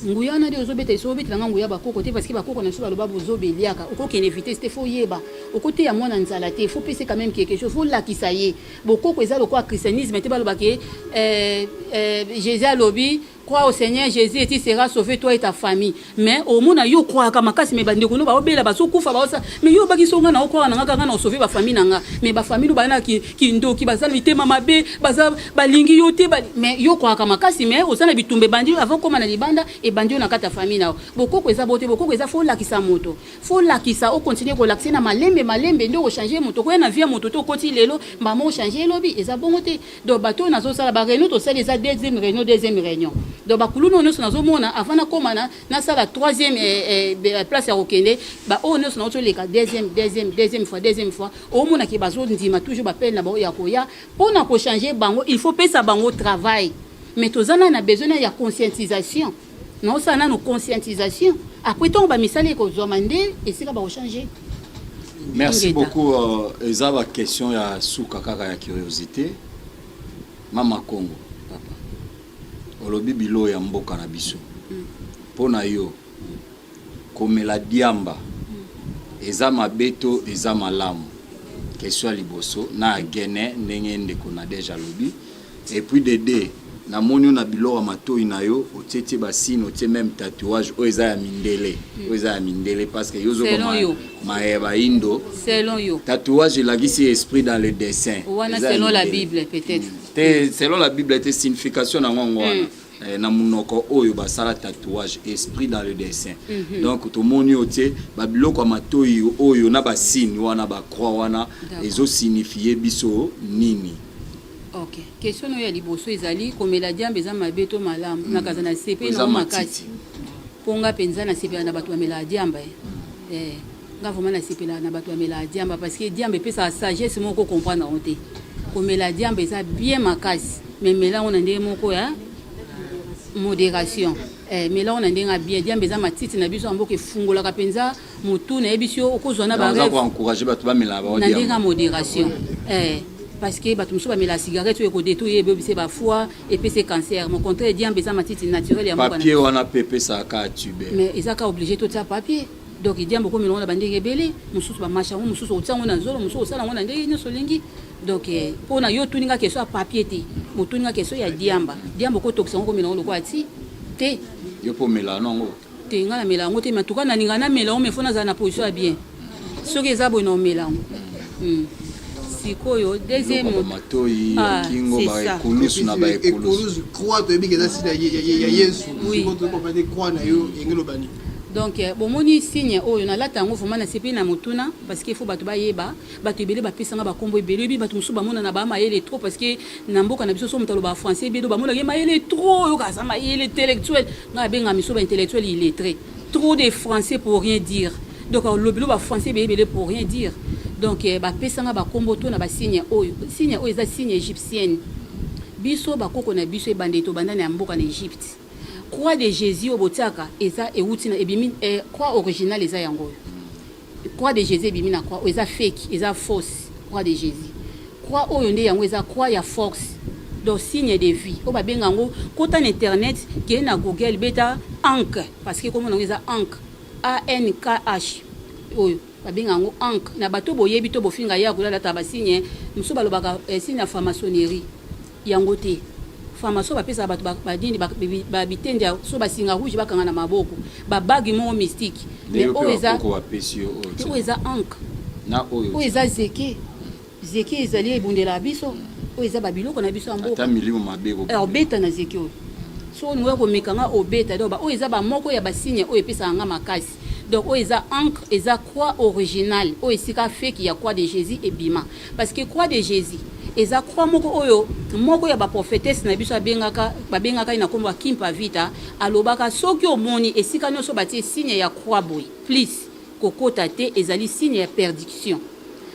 Nguya wana nde ozobeta eso, obetela nga nguya bakoko te, parce que bakoko na biso baloba bozoba eliaka. Okokende vitesse te, faut yeba okoteya mwana nzala te, faut pese quand même quelque chose, faut lakisa ye. Bokoko eza lokola christianisme te, balobake Jésus alobi: "Crois au Seigneur Jésus et tu seras sauvé, toi et ta famille." Mais omona yo croyaka makasi, mais bandeko no baobela, bazokufa, baosa. Mais yo obaki so nga na ocroire na nga kaka na osauve bafamille na nga, mais bafamille no baza na kindoki, baza na mitema mabe, baza balingi yo te. Mais yo croyaka makasi, mais oza na bitumba ebandi avant koma na libanda, ebandi yo na kati ya famille na yo. Bokoko eza bo te. Bokoko eza faut olakisa moto, faut olakisa, ocontinue kolakisa na malembe malembe nde ochange moto. Koya na vie ya moto te, okoti lelo mbama ochange elobi, eza bongo te. Donc bato oyo nazosala baréunion, tosali eza deuxième réunion, deuxième réunion. Donc bakuluna oyo nyonso nazomona avant nakóma na nasala troisième place ya kokende, baoyo nyonso nauti oleka deuxième, deuxième, deuxième fois, deuxième fois, omonaki bazondima toujours bapele na bango ya koya. Mpo na kochange bango, il faut pesa bango travail. Mais toza nana na besoin ya conscientisation. Naosala nano conscientisation, après ntongo bamisala ekozwama nde esika bakochange. Merci beaucoup. Eza baquestion ya suka kaka ya curiosité. Mama Congo, papa. Olobi bilo ya mboka na biso. Mpo na yo, komela diamba eza mabe to eza malamu? Question ya liboso na agene ndenge ndeko Nadege alobi. Et puis de deux, namoni yo na biloko ya matoi na yo, otie tie basigne, otie même tatouage oyo eza ya mindele, oyo eza ya mindele, parce que yo Selon yo. Mayeba baindo. Selon yo. Tatouage elakisi esprit dans le dessin. Wana Eza ya selon la mindele. Bible peut-être. Te, selon la Bible te, signification nango yango wana. Na monoko oyo basala tatouage, esprit dans le dessin. Donc tomoni oyo tie babiloko ya matoi oyo na basigne wana, bacroix wana, ezosignifie biso nini? Ok, question oyo ya liboso ezali komela diamba eza mabe to malamu? Nakaza na sepe Eza nango matiti. makasi mpo nga mpenza nasepela na bato bamelaka diamba. Nga vraiment nasepela na bato bamelaka diamba, parce que diamba epesaka sagesse moko, comprendre yango te. Komela diamba eza bien makasi, mais mela yango na ndenge moko ya modération. Mela yango na ndenge ya bien. Diamba eza matiti na biso ya mboka, efungolaka mpenza motu. Nayebisi yo, okozwa na oza barêve. Koencourage bato bamelaka Na ndenge ya bao modération, parce que bato mosusu bamela cigarette oyo ekodétruire, ebebise bafoie, epesi cancer. Au contraire, diamba eza matiti naturel ya mboka na papier wana mpe epesaka kaka tube. Mais eza kaka obligé totia papier? Donc diamba okomela yango na bandenge ebele, mosusu bamasha yango, mosusu otia yango na zolo, mosusu osala yango na ndenge nyonso olingi. Donc mpona yo otuninga question ya papier te, motuninga question ya diamba. Diamba okotokisa yango, komela yango lokola ti te. Yo mpo omelaka nango? Te, ngai namela yango te, mais en tout cas nalinga namela yango, mais faut nazala na position ya bien. Soki eza boye, na omela yango. Sikoyo deuxième Biloko ya matoi, Ah, ya kingo, c'est ça. baekulusu na baekulusu. Ekulusu, croix, toyebi ke eza signe ya Yesu. Oui. Sikoyo tokompane croix na yo enge loba nini? Donc bomoni signe oyo nalata yango, vraiment nasepeli na motuna, parce que faut bato bayeba. Bato ebele bapesanga bakombo ebele. Oyebi, bato mosusu bamona na bamayele trop, parce que na mboka na biso, so moto aloba français ebele, bamonaka ye mayele trop, oyoka aza mayele, intellectuel. Ngai abenga miso baintellectuel illettré, trop de français pour rien dire. Donc alobi lo bafrançais ebele ebele pour rien dire. Donc bapesanga bakombo to na basigne oyo. Signe oyo eza signe égyptienne. Biso bakoko na biso ebandeli, tobanda na ya mboka na Égypte. Croix de Jésus oyo botiaka eza euti na ebimi, croix originale eza yango oyo. Croix de Jésus ebimi na croix oyo eza fake, eza fausse croix de Jésus. Croix oyo nde yango eza croix ya force, donc signe de vie oyo babenga yango. Kota na internet, kende na Google, beta ankh, parce que komona yango eza ankh. ANKH oyo babenga yango ankh. Na bato boyebi to bofinga ye akola alata ba signe mosusu balobaka eh, signe ya franc-maçonnerie yango te. Franc-maçon bapesaka bato ba nini ba bitende ya so basinga rouge bakanga na maboko ba bague moko mystique. Mais oyo eza oyo eza ankh na oyo oyo eza zeke. Zeke ezali ebundela biso oyo eza ba biloko na biso ya mboka. Ata milimo mabe ko obeta na zeke oyo. Soki olingi oya komeka nga obeta donc ba oyo eza ba moko ya ba signe oyo epesaka nga makasi. Donc oyo eza ankh eza croix originale oyo esika feki ya croix de Jesus ebima. Parce que croix de Jesus eza croix moko oyo moko ya ba prophetesse na biso abengaka babengaka ye na kombo ya Kimpa Vita alobaka soki omoni esika nioso batie signe ya croix boye plus kokota te ezali signe ya perdiction.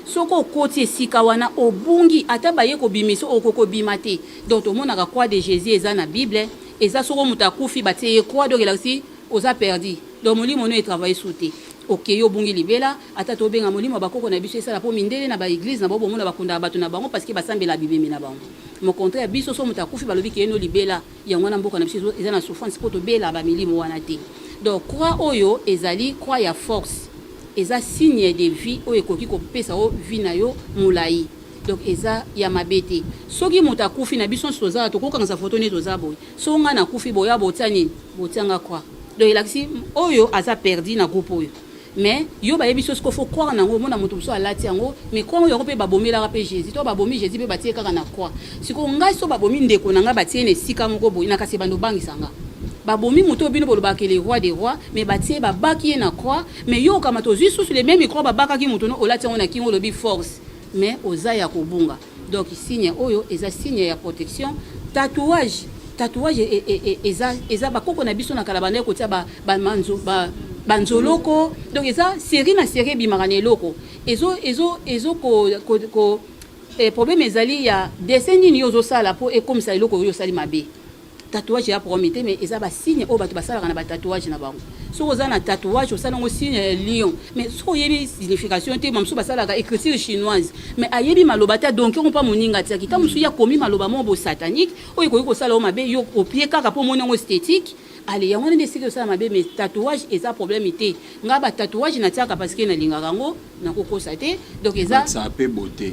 Soki okoti esika wana obungi ata baye kobimisa oko kobima te donc tomonaka croix de Jesus eza na bible eza soko moto akufi batie ye croix donc elakisi oza perdu donc molimo no e travaille su te okeyi obungi libela ata tobenga molimo ya bakoko na biso esala po mindele na ba eglise na bango bomona bakundaka bato na bango parce que basambelaka bibembe na bango mais au contraire biso soki moto akufi balobi keye no libela yango wana mboka na biso eza na souffrance po tobela ba milimo wana te donc croix oyo ezali croix ya force Eza signe de vie oyo ekoki kopesa yo vie na yo molayi. Donc eza ya mabe te. Soki moto akufi na biso nionso toza awa tokoki kokangisa photo nde toza boye. Soki nga nakufi boya botia nini? Botia nga croix. Donc elakisi oyo aza perdu na groupe oyo. Mais yo bayebisi yo sikoyo faut croire na yango omona moto mosusu alati yango mais croix yango pe babomelaka pe Jesus. To babomi Jesus pe batie kaka na croix. Sikoyo ngai soki babomi ndeko na ngai batie ye na esika moko boye na kasi ebanda obangisa nga. Babomi moto oyo bino bolobaka ke le roi des rois mais batie ye babaki ye na croix mais yo okamata ozui susu le meme croix babakaki moto no olati yango na kingo olobi force mais oza ya kobunga donc signe oyo eza signe ya protection. Tatouage tatouage e, e, e, eza eza bakoko na biso na kala bandaki kotia ba ba manzo ba banzoloko donc eza série na série ebimaka na eloko ezo ezo ezo ko, ko, ko eh, problème ezali ya dessin nini yo ozosala mpo ekomisa eloko oyo osali mabe. Tatouage eza problème te mais eza ba signe oyo batu basalaka na ba tatouage na bango. Soki oza na tatouage osali yango signe ya lion mais soki oyebi signification te, ba mosusu basalaka ecriture chinoise mais ayebi maloba te adonki yango mpa moninga atiaki. Tango mosusu ye akomi maloba moko boye satanique oyo ekoki kosala yo mabe, yo opie kaka mpo omoni yango esthetique. Allez yango wana nde esika esala mabe mais tatouage eza problème te. Nga ba tatouage natiaka parce que nalingaka yango, nakokosa te. Donc eza Ebakisaka mpe beaute.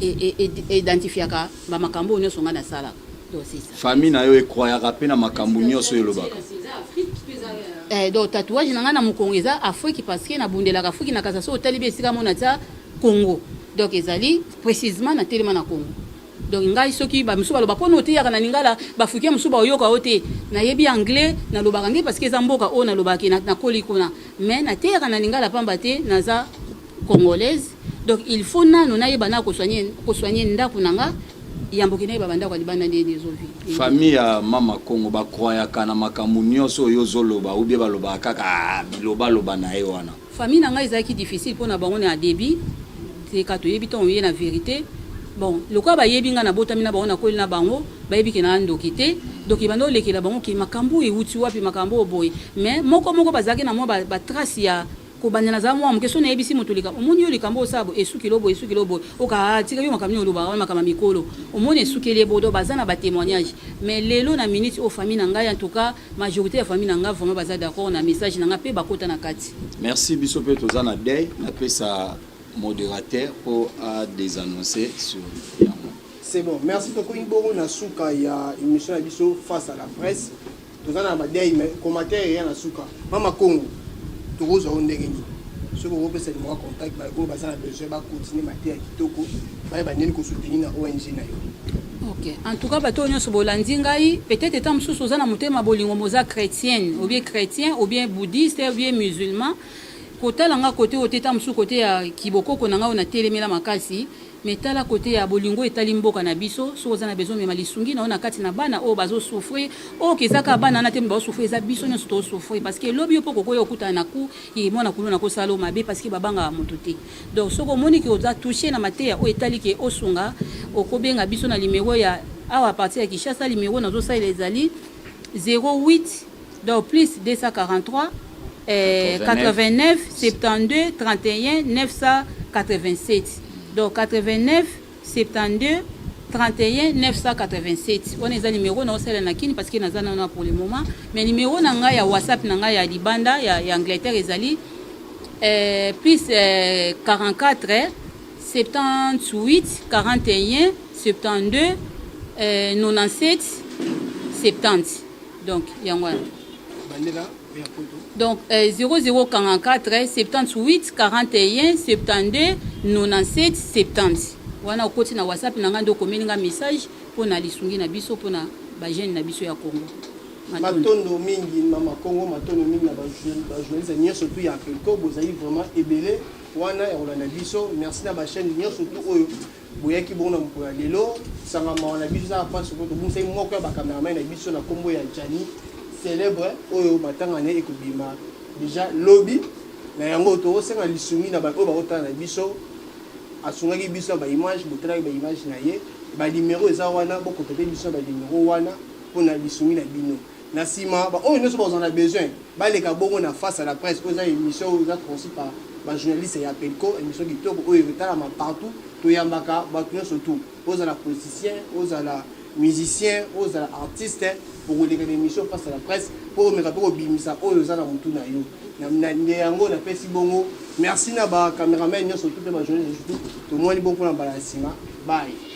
E identifiaka ba makambo oyo nionso nga nasalaka. Donc c'est ça. Famille na yo e croyaka pe na makambu nionso oyo olobaka? Eh, donc tatouage na nga na mokongo eza Afrique parce que nabundelaka Afrique na kasa soki otali bien esika mona tia Congo. Donc ezali précisément na telema na Congo. Donc ngai soki ba mosusu baloba pona oteyaka na lingala ba africain mosusu baoyoka yo te. Nayebi anglais, nalobaka anglais parce que eza mboka oyo nalobaka ke nakoli kuna. Mais nateyaka na lingala pamba te naza congolaise. Donc il faut nanu nayeba na ko soigner ko soigner ndaku na nga yambo ke nayeba ba ndaku ya libanda ndenge nini ezo vivre. Famille ya mama kongo ba croyaka na makambu nioso oyo ozo loba ou bien ba lobaka kaka ah biloba loba naye wana? Famille na ngai ezalaki difficile pona bango na debut teka toyebi tango oye na verite bon lokola bayebi ngai nabotami na bango nakoli na bango bayebi ke naa ndoki te donc ebanda olekela bango ke makambo oyo ewuti wapi makambo oyo boye mais moko moko bazalaki na mwa ba, ba trace ya Kobanda nazala mwana moke, soki nayebisi moto likambo, omoni yo likambo oyo osala boye, esukeli yo boye, esukeli yo boye, oka ah, tika yo makambo nini olobaka wana makambo ya mikolo, omoni esukeli ye boye, donc baza na ba temoignages. Mais lelo na minute oyo famille na ngai en tout cas majorite ya famille na ngai vraiment baza d'accord na message na ngai pe bakota na kati. Merci biso pe toza na deuil, napesa moderateur po a desannoncer sur yango. C'est bon, merci tokomi bongo na suka ya emission na biso face à la presse. Toza na ba deuil mais commentaire eya na suka. Mama Kongo tokozwa yo ndenge nini? Soki okopesa numero ya contact ba oyo baza na besoin ba continuer mateya kitoko bayeba ndenge ko soutenir na ONG na yo. Ok en tout cas bato oyo nyonso bolandi ngai peut-être eta mosusu oza na motema bolingo moza chrétienne ou bien chrétien ou bien bouddhiste ou bien musulman kotala nga kote oyo te ta mosusu kote ya kibokoko na ngai oyo natelemela makasi Mais tala cote ya bolingo etali mboka na biso, soki oza na besoin omema lisungi na yo na kati na bana oyo bazo souffrir, oyo ke eza kaka bana wana te bazo souffrir, eza biso nionso tozo souffrir parce que lobi yo pe okoki koya okutana na coup ye mwana kuluna ako sala yo mabe parce que ba bangaka mutu te. Donc soki omoni ke oza touche na mateya oyo etali ke osunga, oko benga biso na numero ya awa à partir ya Kinshasa, numero nazo salela ezali 08 donc plus 243 eh, 89 72 31 987 donc 89 72 31 987. Wana eza numero na osala na Kin parce que naza nano pour le moment. Mais numero na ngai ya WhatsApp na ngai ya libanda ya, ya Angleterre ezali plus 44 78 41 72 97 70. Donc yango wana. Bandela ya poto. Donc 0044 78 41 72 97 70. Wana okoti na WhatsApp na ngai nde okomeli nga message mpona lisungi na biso, mpona bajeune na biso ya Congo. Matondo mingi Mama Congo, matondo mingi na bajournaliste nyonso tu ya Pelco, bozali vraiment ebele wana ya kolanda biso. Merci na bachaîne nyonso tu oyo boyaki bongo na mokolo ya lelo. Sanga mawa na biso ezaka mpasi po tobungisaki moko ya bacameraman na biso na nkombo ya Jani célèbre, oyo matanga na ye ekobima déjà lobi. Na yango tokosenga lisungi na baoyo bakotala na biso. Asungaki biso na baimage, botalaki baimage na ye, banimero eza wana, bocontacter biso na banimero wana mpona lisungi na bino. Na nsima, baoyo nyonso bazala na besoin baleka bongo na Face à la presse, oyo eza émission oyo eza conçu par bajournaliste ya Pelco, émission kitoko oyo etalama partout. Toyambaka bato nyonso tu, ozala politicien, ozala musicien, ozala artiste, okoleka na émission Face à la presse mpo omeka mpe kobimisa oyo oza na motu na yo. Nde yango napesi bongo merci na bacameraman nyonso tu mpe bajournaliste surtout. Tomwani bongo mpona mbala ya nsima. Bye.